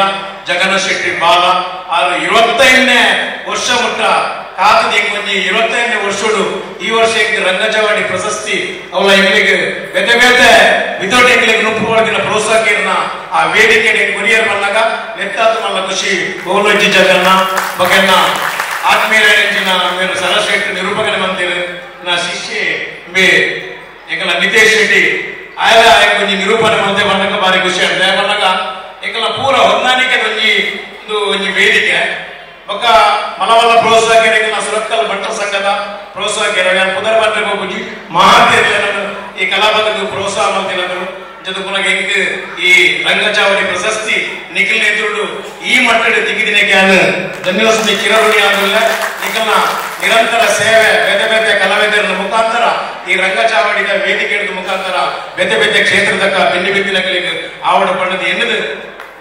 ಜಗನ್ನಾಥ ಶೆಟ್ಟಿ ಬಾಲ ಆರು 25ನೇ ವರ್ಷ ಮುಟ್ಟ ಕಾತದ ಒಂಜಿ 25ನೇ ವರ್ಷ ವರ್ಷಡು ಈ ವರ್ಷ ರಂಗಚಾವಡಿ ಪ್ರಶಸ್ತಿ ಅವಳ ಎಂಗ್ಲಿಗೆ ಬೇತೆ ಬೇತೆ ವಿತೌಟ್ ಎಂಗ್ಲಿಗೆ ನುಪ್ಪು ಒಳಗಿನ ಪ್ರೋತ್ಸಾಹಕಿರ್ನ ಆ ವೇದಿಕೆ ಕೊರಿಯರ್ ಮಲ್ಲಾಗ ನೆತ್ತಾತು ಮಲ್ಲ ಖುಷಿ ಬಹುಲಜ್ಜಿ ಜಗನ್ನ ಬಗೆನ್ನ ಆತ್ಮೀಯರ ಮೇರು ಸರಶೆಟ್ಟಿ ನಿರೂಪಕನೆ ಮಂತಿರು ನಾ ಶಿಷ್ಯೆ ಬೇ ಎಂಕಲ ನಿತೇಶ್ ಶೆಟ್ಟಿ ಆಯಲ ಒಂಜಿ ನಿರೂಪಣೆ ಮಂತೆ ಬಣ್ಣಕ ಬಾರಿ ಖುಷಿ ಆಗಿದೆ ಬಣ್ಣಕ ಎಂಕಲ ಪೂರ ಹೊಂದಾಣಿಕೆ ಒಂಜಿ ಒಂದು ಒಂಜಿ ವೇದಿಕೆ ಬೊಕ್ಕ ಮಲವಲ್ಲ ಪ್ರೋತ್ಸಾಹಕರಿಗೆ ಸುರತ್ಕಲ್ ಭಟ್ಟ ಸಂಘದ ಪ್ರೋತ್ಸಾಹಕರು ಪುನರ್ ಬಂದ್ರೆ ಹೋಗಿ ಮಹಾತೇರಿಯ ಈ ಕಲಾಪದಕ್ಕೆ ಪ್ರೋತ್ಸಾಹ ಮಾಡ್ತಿರೋದು ಜೊತೆ ಪುನಃ ಎಂಕ್ ಈ ರಂಗಚಾವಡಿ ಪ್ರಶಸ್ತಿ ನಿಖಿಲ್ ಎದುರುಡು ಈ ಮಟ್ಟದ ದಿಗಿದಿನಕ್ಕೆ ಧನ್ಯೋಸ್ಮಿ ಚಿರಋಣಿ ಆಗಲ್ಲ ನಿಖಲ್ನ ನಿರಂತರ ಸೇವೆ ಬೇರೆ ಬೇರೆ ಕಲಾವಿದರ ಮುಖಾಂತರ ಈ ರಂಗಚಾವಡಿದ ವೇದಿಕೆ ಮುಖಾಂತರ ಬೇರೆ ಬೇರೆ ಕ್ಷೇತ್ರದ ಬೆನ್ನಿ ಬಿದ್ದಿನಗಳಿಗೆ ಆವಡ ಪಣ್ಣದ ಎನ್ನದು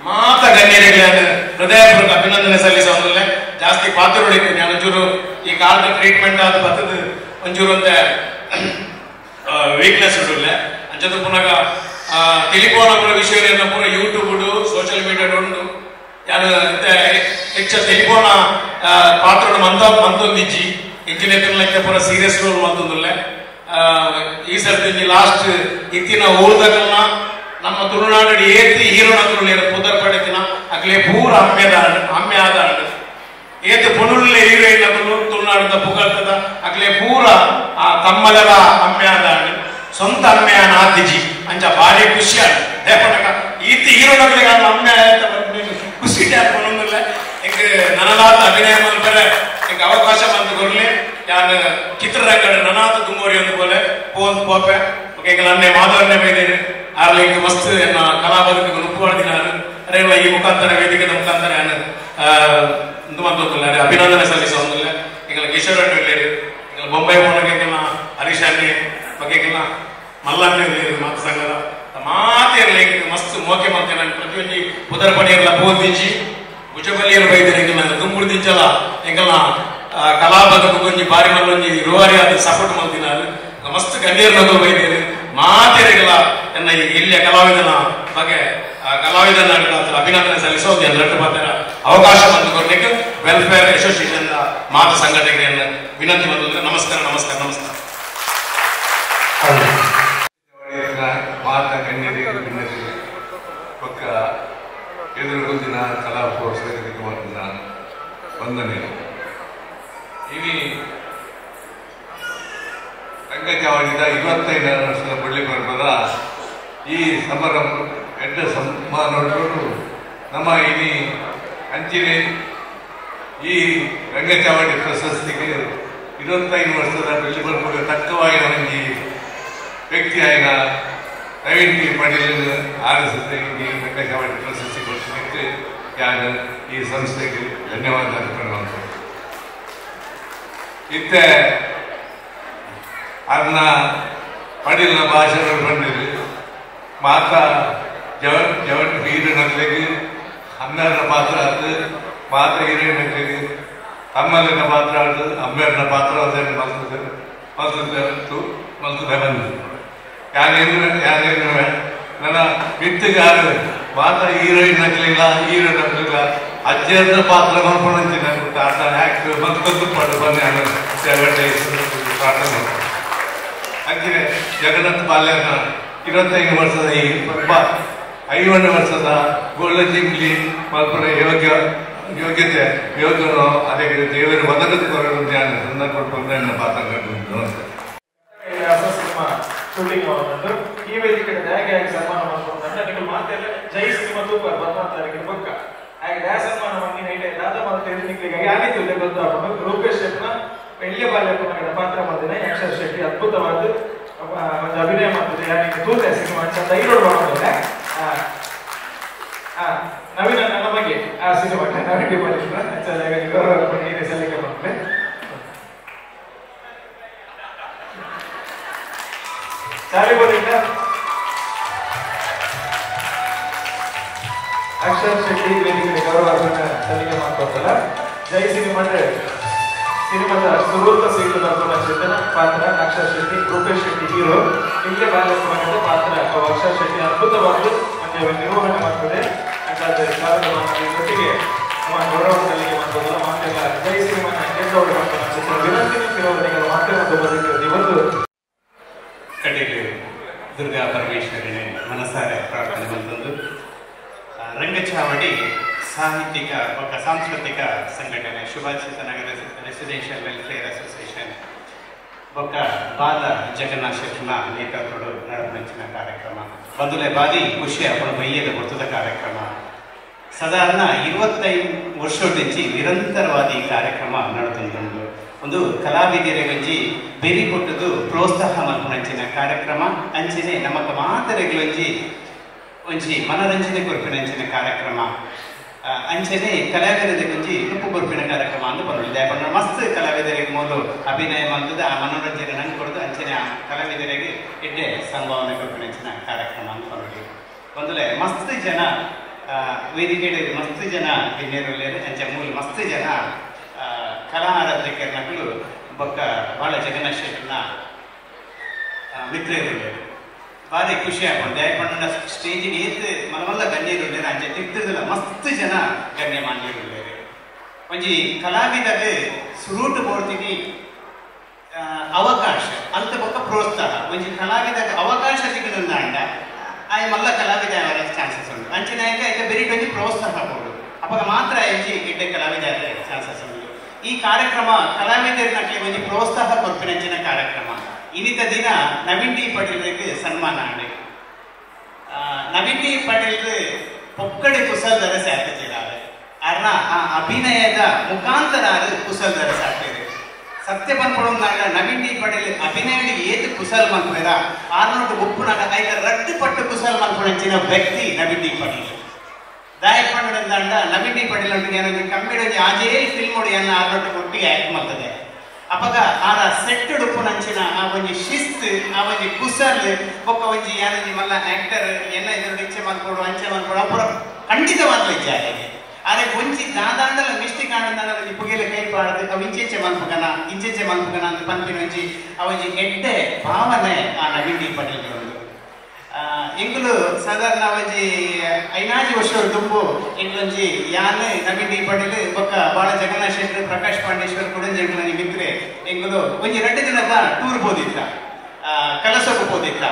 ಮಾತ ಗಣ್ಯರಿಗೆ ಹೃದಯಪೂರ್ವಕ ಅಭಿನಂದನೆ ಸಲ್ಲಿಸೋದಿಲ್ಲ. ಜಾಸ್ತಿ ಪಾತ್ರಗಳಿಗೆ ನಾನು ಒಂಚೂರು ಈ ಕಾಲದ ಟ್ರೀಟ್ಮೆಂಟ್ ಆದ ಬತ್ತದ ಒಂಚೂರು ಒಂದು ವೀಕ್ನೆಸ್ ಉಂಟು ಅಂಚದ ಪುನಃ ಟೆಲಿಫೋನ್ ಪೂರ ವಿಷಯ ಪೂರ ಯೂಟ್ಯೂಬ್ ಸೋಷಿಯಲ್ ಮೀಡಿಯಾ ಉಂಟು ಯಾರು ಹೆಚ್ಚ ಟೆಲಿಫೋನ್ ಪಾತ್ರ ಮಂತ ಮಂತೊಂದಿಜ್ಜಿ ಇಂಜಿನಿಯರ್ ಪೂರ ಸೀರಿಯಸ್ ರೋಲ್ ಮಂತೊಂದಿಲ್ಲ. ಈ ಸರ್ತಿ ಲಾಸ್ಟ್ ಇತ್ತಿನ ಊರ್ದಗಲ್ನ ನಮ್ಮ ತುಳುನಾಡು ಏತಿ ಹೀರೋನ ತುಳುನೇರು ಪುದರ್ ಪಡೆತಿನ ಅಕ್ಲೆ ಪೂರ ಅಮ್ಮೆ ಆದ ಏತು ಪೊನುಳ್ಳೆ ಹೀರೋಯಿನ್ ಅಕಲು ತುಳುನಾಡದ ಪುಗರ್ತದ ಅಕ್ಲೆ ಪೂರ ಆ ತಮ್ಮಲೆಲ ಅಮ್ಮೆ ಆದ ಸ್ವಂತ ಅಮ್ಮೆ ಆನ ಆತಿಜಿ ಅಂಚ ಭಾರಿ ಖುಷಿ ಆದ ದೇಪನಕ ಈತಿ ಹೀರೋನಕ್ಲೆ ಅಮ್ಮೆ ಖುಷಿ ಪೊನೊಂದಿಲ್ಲ. ಎಂಕ್ ನನಲಾತ ಅಭಿನಯ ಮಲ್ಪರೆ ಎಂಕ್ ಅವಕಾಶ ಬಂದು ಕೊರ್ಲೆ ಯಾನ್ ಚಿತ್ರರಂಗದ ನನಾತ ತುಮ್ಮೋರಿ ಒಂದು ಬೋಲೆ ಪೋನ್ ಪೋಪೆ ಎಂಕಲ್ ಅನ್ನೆ ಮಾಧವನ್ನೇ ಬೈದೇನೆ ಆರ್ಲಿಂಗ್ ಮಸ್ತ್ ಎನ್ನ ಕಲಾಬದುಕು ನುಪ್ಪು ಅರೆ ಈ ಮುಖಾಂತರ ವೇದಿಕೆದ ಮುಖಾಂತರ ಇಂದು ಅಭಿನಂದನೆ ಸಲ್ಲಿಸೋದಿಲ್ಲ. ಎಂಗಳ ಕಿಶೋರ್ ಅಣ್ಣ ಇಲ್ಲೇರು ಎಂಗಳ ಬೊಂಬೈ ಪೋನಗೆಲ್ಲ ಹರೀಶ್ ಅಣ್ಣೆ ಬಗ್ಗೆಲ್ಲ ಮಲ್ಲಣ್ಣೆ ಮಾತು ಸಂಘದ ಮಾತೇ ಇರಲಿ ಮಸ್ತ್ ಮೋಕೆ ಮತ್ತೆ ನಾನು ಪ್ರತಿಯೊಂದು ಪುದರ್ ಪಣಿಯರ್ಲ ಪೋದಿಂಚಿ ಭುಜಬಲಿಯರು ಬೈದರೆ ಎಂಕಲ್ನ ದುಂಬುಡು ದಿಂಚಲ ಎಂಕಲ್ನ ಕಲಾಬದುಕು ಒಂಜಿ ಬಾರಿ ಮಲ್ಲೊಂಜಿ ರೂವಾರಿ ಆದ ಸಪೋರ್ಟ್ ಮಲ್ತಿನಾರು ಮಸ್ತ್ ಗಣ್ಯರು ಬೈದೇರು ಮಾತೆರೆಗಳ ಎನ್ನ ಈ ಇಲ್ಲಿಯ ಕಲಾವಿದನ ಬಗ್ಗೆ ಕಲಾವಿದನ ಅಭಿನಂದನೆ ಸಲ್ಲಿಸೋದು ಎಲ್ಲರೂ ಮಾತ್ರ ಅವಕಾಶ ಬಂದು ಕೊಡ್ಲಿಕ್ಕೆ ವೆಲ್ಫೇರ್ ಅಸೋಸಿಯೇಷನ್ ಮಾತು ಸಂಘಟನೆಯನ್ನು ವಿನಂತಿ ಬಂದ್ರೆ ನಮಸ್ಕಾರ ನಮಸ್ಕಾರ ನಮಸ್ಕಾರ. ಮಾತ ಗಣ್ಯರಿಗೆ ಪಕ್ಕ ಎದುರುಗೊಂದಿನ ಕಲಾ ಪ್ರೋತ್ಸಾಹಕರಿಗೆ ವಂದನೆ. ಇನಿ ರಂಗಚಾವಡಿದ 25 ವರ್ಷದ ಬಳ್ಳಿ ಪರ್ವದ ಈ ಸಮಾರಂಭ ಎಡ್ಡ ಸಮ್ಮಾನೋಟರು ನಮ್ಮ ಇನಿ ಅಂಚಿನೆ ಈ ರಂಗಚಾವಡಿ ಪ್ರಶಸ್ತಿಗೆ 25 ವರ್ಷದ ಬೆಳ್ಳಿ ಪರ್ವಕ್ಕೆ ತಕ್ಕವಾಗಿ ಒಂಜಿ ವ್ಯಕ್ತಿಯಾಯಿನ ನವೀನ್ ಪಿ ಪಾಟೀಲ್ ಆರಿಸುತ್ತೆ ಈ ರಂಗಚಾವಡಿ ಪ್ರಶಸ್ತಿ ಕೊಡಿಸಲಿಕ್ಕೆ ಯಾರು ಈ ಸಂಸ್ಥೆಗೆ ಧನ್ಯವಾದ ಅರ್ಪಣೆ. ಇತ್ತೆ ಅದನ್ನ ಪಡಿಲ ಭಾಷೆಗಳು ಬಂದಿದೆ ಮಾತಾ ಜವನ್ ಜವನ್ ಹೀರೋನಗಳಿಗೆ ಅಣ್ಣನ ಪಾತ್ರ ಅದು ಮಾತ್ರ ಹೀರೋಯಿನ್ಗಳಿಗೆ ತಮ್ಮಲ್ಲಿನ ಪಾತ್ರ ಅದು ಅಮ್ಮೆಯವ್ರನ್ನ ಪಾತ್ರ ಅದೇನು ಮಲ್ತದೆ ಮಲ್ತದೆ ಮಲ್ತದೆ ಬಂದಿದೆ. ಯಾರೇನು ಯಾರೇನು ನನ್ನ ಮಿತ್ತಿಗಾರು ಮಾತ್ರ ಹೀರೋಯಿನ್ ಆಗಲಿಲ್ಲ ಹೀರೋಯಿನ್ ಆಗಲಿಲ್ಲ ಅಜ್ಜಿಯರ ಪಾತ್ರ ಮಲ್ಪೊಂಚಿನ ಆಟ ಯಾಕೆ ಮಲ್ತದ್ದು ಪಡು ಬನ್ನಿ ಪ್ರಾರ್ಥನೆ. ಹಾಗೆ ಜಗನ್ನಾಥ ಬಾಲ್ಯನ 25 ವರ್ಷದ ಈ 50 ವರ್ಷದ ಗೋಲ್ಡನ್ ಜಿಂಗ್ಲಿ ಮಲ್ಪನ ಯೋಗ್ಯ ಯೋಗ್ಯತೆ ಯೋಗ್ಯನು ಅದಕ್ಕೆ ದೇವರು ಒದಗದು ಕೊರಡು ಧ್ಯಾನ ಸಂದರ್ಭ ಪಾತ್ರ. ಸಿನಿಮಾ ಶೂಟಿಂಗ್ ಈ ವೇದಿಕೆ ಹೇಗೆ ಸನ್ಮಾನ ಮಾಡ್ಕೊಂಡು ಮಾತೆಲ್ಲ ಜೈ ಸಿನಿಮಾ ತೂಪರ್ 14 ತಾರೀಕಿನ ಬೊಕ್ಕ ಹಾಗೆ ದಯ ಸನ್ಮಾನ ಮಂದಿನ ಐಟೆ ದಾದ ಮಾತು ನಿಕ್ಲಿಗೆ ಯಾರಿದ್ದು ಗೊತ್ತಾಕೊಂಡು ರೂಪೇಶ್ ಶೆಟ್ನ ಎಳ್ಯ ಬಾಲ್ಯ ಪಾತ್ರ ಮಾಡಿದ ಅಕ್ಷರ್ ಶೆಟ್ಟಿ ಅದ್ಭುತವಾದ ಒಂದು ಅಭಿನಯ ಮಾಡ್ತದೆ. ಯಾರಿಗೆ ತೂತೆ ಸಿನಿಮಾ ಚಂದ ಐರೋಡ್ ಮಾಡ್ತಾರೆ ನವೀನ ನನ್ನ ಬಗ್ಗೆ ಆ ಸಿನಿಮಾ ನವೀನ್ ಗೌರವ ಸಲ್ಲಿಕೆ ಮಾಡ್ತಾರೆ. ಚಾಲಿಬೋದಿಂದ ಅಕ್ಷರ್ ಶೆಟ್ಟಿ ವೇದಿಕೆ ಗೌರವ ಸಲ್ಲಿಕೆ ಮಾಡ್ಕೊಳ್ತಲ್ಲ. ಜೈ ಸಿನಿಮಾ ಅಂದ್ರೆ ಸಿನಿಮಾದ ಸುರೂತ ಸೀಟು ಚೇತನ ಪಾತ್ರ ಅಕ್ಷರ್ ಶೆಟ್ಟಿ, ರೂಪೇಶ್ ಶೆಟ್ಟಿ ಹೀರೋ, ಇಲ್ಲೇ ಬಾಲ್ಯ ಪಾತ್ರ ಅಕ್ಷರ್ ಶೆಟ್ಟಿ ಅದ್ಭುತವಾಗಿ ಒಂದು ನಿರ್ವಹಣೆ ಮಾಡ್ತದೆ. ಜೊತೆಗೆ ನಮ್ಮ ಗೌರವ ಸಲ್ಲಿಕೆ ಮಾಡ್ಬೋದಲ್ಲ ಮಾತೆಲ್ಲ ಜೈ ಸಿನಿಮಾನ ವಿನಂತಿನ ಮಾಧ್ಯಮದ ಸಾಹಿತ್ಯಿಕ ಬೊಕ್ಕ ಸಾಂಸ್ಕೃತಿಕ ಸಂಘಟನೆ ಸುಭಾಷಿತ ನಗರ ರೆಸಿಡೆನ್ಷಿಯಲ್ ವೆಲ್ಫೇರ್ ಅಸೋಸಿಯೇಷನ್ ಬೊಕ್ಕ ಬಾಲ ಜಗನ್ನಾಥ ಶೆಟ್ಟಿನ ನೇತೃತ್ವದ ನಡಪಂಚಿನ ಕಾರ್ಯಕ್ರಮ ಬಂದುಲೆ ಬಾರಿ ಖುಷಿ ಅಪ್ಪಣ ಮೈಯದ ಗುರ್ತದ ಕಾರ್ಯಕ್ರಮ. ಸಾಧಾರಣ 25 ವರ್ಷದಿಂಚಿ ನಿರಂತರವಾದ ಈ ಕಾರ್ಯಕ್ರಮ ನಡೆದುಂಟು. ಒಂದು ಕಲಾವಿದರಿಗಂಜಿ ಬೆರಿ ಕೊಟ್ಟದು ಪ್ರೋತ್ಸಾಹ ಮಲ್ಪುನಂಚಿನ ಕಾರ್ಯಕ್ರಮ ಅಂಚನೆ ನಮಕ ಮಾತರೆಗಳಂಜಿ ಒಂಜಿ ಮನರಂಜನೆ ಕೊರ್ಪಿನಂಚಿನ ಕಾರ್ಯಕ್ರಮ ಅಂಚನೆ ಕಲಾವಿದರಿಗೊಂಜಿ ನುಪ್ಪು ಕೊರ್ಪಿನ ಕಾರ್ಯಕ್ರಮ ಅಂತ ಬರೋದು. ಯಾಕಂದ್ರೆ ಮಸ್ತ್ ಕಲಾವಿದರಿಗೆ ಮೊದಲು ಅಭಿನಯ ಮಂತದ ಆ ಮನೋರಂಜನೆ ನಂಗೆ ಕೊಡೋದು ಅಂಚನೆ ಆ ಕಲಾವಿದರಿಗೆ ಎಡ್ಡೆ ಸಂಭಾವನೆ ಕೊರ್ಪಿನಂಚಿನ ಕಾರ್ಯಕ್ರಮ ಅಂತ ಬರೋದು. ಒಂದಲೇ ಮಸ್ತ್ ಜನ ವೇದಿಕೆ ಮಸ್ತ್ ಜನ ಗಣ್ಯರು ಅಂಚೆ ಮೂಲ ಮಸ್ತ್ ಜನ ಕಲಾ ಆರಾಧಕರನಗಳು ಬೊಕ್ಕ ಬಾಳ ಜಗನ್ನಾಥ ಶೆಟ್ಟರ್ನ ಮಿತ್ರರು ಭಾರಿ ಖುಷಿ ಆಗ್ಬೋದು. ಯಾಕಂದ್ರೆ ಸ್ಟೇಜಿಗೆ ಏತ್ ಮನಮಲ್ಲ ಗಣ್ಯರು ಅಂಚೆ ತಿರ್ತದಲ್ಲ ಮಸ್ತ್ ಜನ ಗಣ್ಯಮಾನ್ಯರು. ಒಂಜಿ ಕಲಾವಿದಾಗ ಸುರೂಟು ಬೋಡ್ತೀನಿ ಅವಕಾಶ ಅಂತ ಬೊಕ್ಕ ಪ್ರೋತ್ಸಾಹ ಒಂಜಿ ಕಲಾವಿದಾಗ ಅವಕಾಶ ಸಿಗದಂಡ ಆಯ್ ಮಲ್ಲ ಕಲಾವಿದ ಚಾನ್ಸಸ್ ಉಂಟು. ಅಂಚಿನ ಐತೆ ಬೇರೆ ಒಂಜಿ ಪ್ರೋತ್ಸಾಹ ಕೊಡು ಅವಾಗ ಮಾತ್ರ ಒಂಜಿ ಗಿಡ್ಡೆ ಕಲಾವಿದ ಚಾನ್ಸಸ್ ಉಂಟು. ಈ ಕಾರ್ಯಕ್ರಮ ಕಲಾವಿದರಿನಕ್ಕೆ ಒಂಜಿ ಪ್ರೋತ್ಸಾಹ ಕೊರ್ಪಿನಂಚಿನ ಕಾರ್ಯಕ್ರಮ. ಇನ್ನಿತ ದಿನ ನವೀನ್ ಡಿ ಪಟೇಲ್ರಿಗೆ ಸನ್ಮಾನ ಆಂಡ್. ನವೀನ್ ಡಿ ಪಟೇಲ್ ಪೊಕ್ಕಡೆ ಕುಸಲ್ದರ ಸಾಕ್ತಿದ್ದಾರೆ ಅರ್ನ ಆ ಅಭಿನಯದ ಮುಖಾಂತರ ಕುಸಲ್ದರ ಸಾಕ್ತಿದೆ. ಸತ್ಯ ಪನ್ಪೊಡೊಂದಾಂಡ ನವೀನ್ ಡಿ ಪಟೇಲ್ ಅಭಿನಯ ಏತು ಕುಸಲ್ ಮನ್ಪುವೆರ ಆರ್ನೋಟು ಉಪ್ಪುನಾಗ ಐತ ರಡ್ಡು ಪಟ್ಟು ಕುಸಲ್ ಮನ್ಪುನಂಚಿನ ವ್ಯಕ್ತಿ ನವೀನ್ ಡಿ ಪಟೇಲ್. ದಾಯ ಪಂಡಂದಾಂಡ ನವೀನ್ ಡಿ ಪಟೇಲ್ ಒಂಜಿ ಕಮ್ಮಿಡೊಂಜಿ ಆಜೇಲ್ ಫಿಲ್ಮ್ ಎನ್ನ ಆರ್ನೋಟು ಒಟ್ಟಿಗೆ ಆಕ್ಟ್ ಮಾಡ್ತದೆ. ಅಪಗ ಆರ ಸೆಟ್ ಉಪ್ಪುನಂಚಿನ ಆ ಒಂಜಿ ಶಿಸ್ತು ಆ ಒಂಜಿ ಕುಸಲ್ ಬೊಕ್ಕ ಒಂಜಿ ಯಾನೊಂಜಿ ಮಲ್ಲ ಆಕ್ಟರ್ ಎನ್ನ ಎದುರು ಇಚ್ಛೆ ಮನ್ಪೊಡು ಅಂಚೆ ಮನ್ಪೊಡು ಅಪುರ ಖಂಡಿತವಾಗ್ಲೂ ಇಚ್ಛೆ ಆಗಿದೆ. ಆದರೆ ಒಂಜಿ ದಾದಾಂಡಲ ಮಿಸ್ಟೇಕ್ ಆಂಡಲ ಒಂಜಿ ಪುಗೆಲ ಕೈ ಪಾಡದು ಅವು ಇಂಚೆಂಚೆ ಮನ್ಪುಗನ ಇಂಚೆಂಚೆ ಮನ್ಪುಗನ ಅಂತ ಪನ್ಪಿನ ಒಂಜಿ ಆ ಒಂಜಿ ಎಡ್ಡೆ ಭಾವನೆ ಆ ನವೀನ್ ಡಿ ಪಟೇಲ್. ಎಂಗುಲು ಸಾಧಾರಣ ಒಂಜಿ 5 ವರ್ಷ ದುಂಬು ಎಂಗ್ಲೊಂಜಿ ಯಾನ್ ನವೀನ್ ಡಿ ಪಟೇಲ್ ಬೊಕ್ಕ ಬಾಳ ಜಗನ್ನಾಥ ಶೆಟ್ಟರ್ ಪ್ರಕಾಶ್ ಪಾಂಡೇಶ್ವರ್ ಕುಡಂಜಿ ಎಂಗ್ಲೊಂಜಿ ಮಿತ್ರೆ ಎಂಗುಲು ಒಂಜಿ 2 ದಿನದ ಟೂರ್ ಪೋದಿತ್ತ ಕಲಸಕ್ಕೆ ಪೋದಿತ್ತ.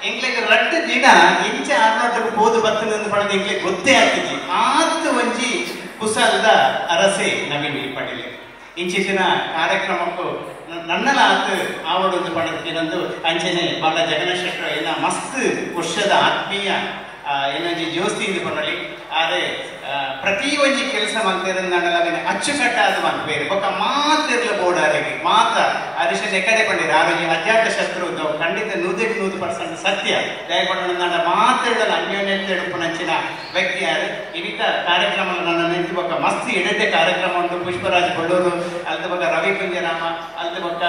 ಎಂಗ್ಲಿಗೆ 2 ದಿನ ಇಂಚೆ ಆರ್ನೋಟಕ್ಕೆ ಪೋದು ಬರ್ತದೆ ಅಂತ ಪಡೆದು ಎಂಗ್ಲಿಗೆ ಗೊತ್ತೇ ಆಗ್ತಿದ್ವಿ. ಆತು ಒಂಜಿ ಕುಸಲ್ದ ಅರಸೆ ನವೀನ್ ಡಿ ಪಟೇಲ್. ಇಂಚಿನ ಕಾರ್ಯಕ್ರಮಕ್ಕೂ ನನ್ನಲ ಆತು ಆವಡೊಂದು ಪಡೆದು ಅಂಚನೆ ಬಾಳ ಜಗನ್ನಾಥ ಶೆಟ್ಟರ್ ಏನ ಮಸ್ತ್ ವರ್ಷದ ಆತ್ಮೀಯ ಏನೊಂಜಿ ಜೋಸ್ತಿ ಇಂದು ಪನ್ನೊಲಿ. ಆದರೆ ಪ್ರತಿ ಒಂಜಿ ಕೆಲಸ ಮಲ್ತೇರಂದಾಂಡಲ ಅವೆನ್ ಅಚ್ಚುಕಟ್ಟಾದ ಮನ್ಪೇರು ಬೊಕ್ಕ ಮಾತೆರ್ಲ ಬೋಡಾರೆಗೆ ಮಾತ ಅರಿಶನ್ ಎಕಡೆ ಪಂಡಿರ ಆರೋಗ್ಯ ಅಜಾತ ಶತ್ರು ಖಂಡಿತ 100% ಸತ್ಯ. ದಯಪಂಡ ಮಾತೆರ್ಡಲ ಅನ್ಯೋನ್ಯತೆ ಉಪ್ಪುನಂಚಿನ ವ್ಯಕ್ತಿ ಯಾರು ಇನ್ನಿತ ಕಾರ್ಯಕ್ರಮ ನನ್ನ ನೆಂತು ಬೊಕ್ಕ ಮಸ್ತ್ ಎಡೆತೆ ಕಾರ್ಯಕ್ರಮ ಉಂಟು. ಪುಷ್ಪರಾಜ್ ಬಳ್ಳೂರು ಅಲ್ತ ಬೊಕ್ಕ ರವಿ ಕುಂಜರಾಮ ಅಲ್ತ ಬೊಕ್ಕ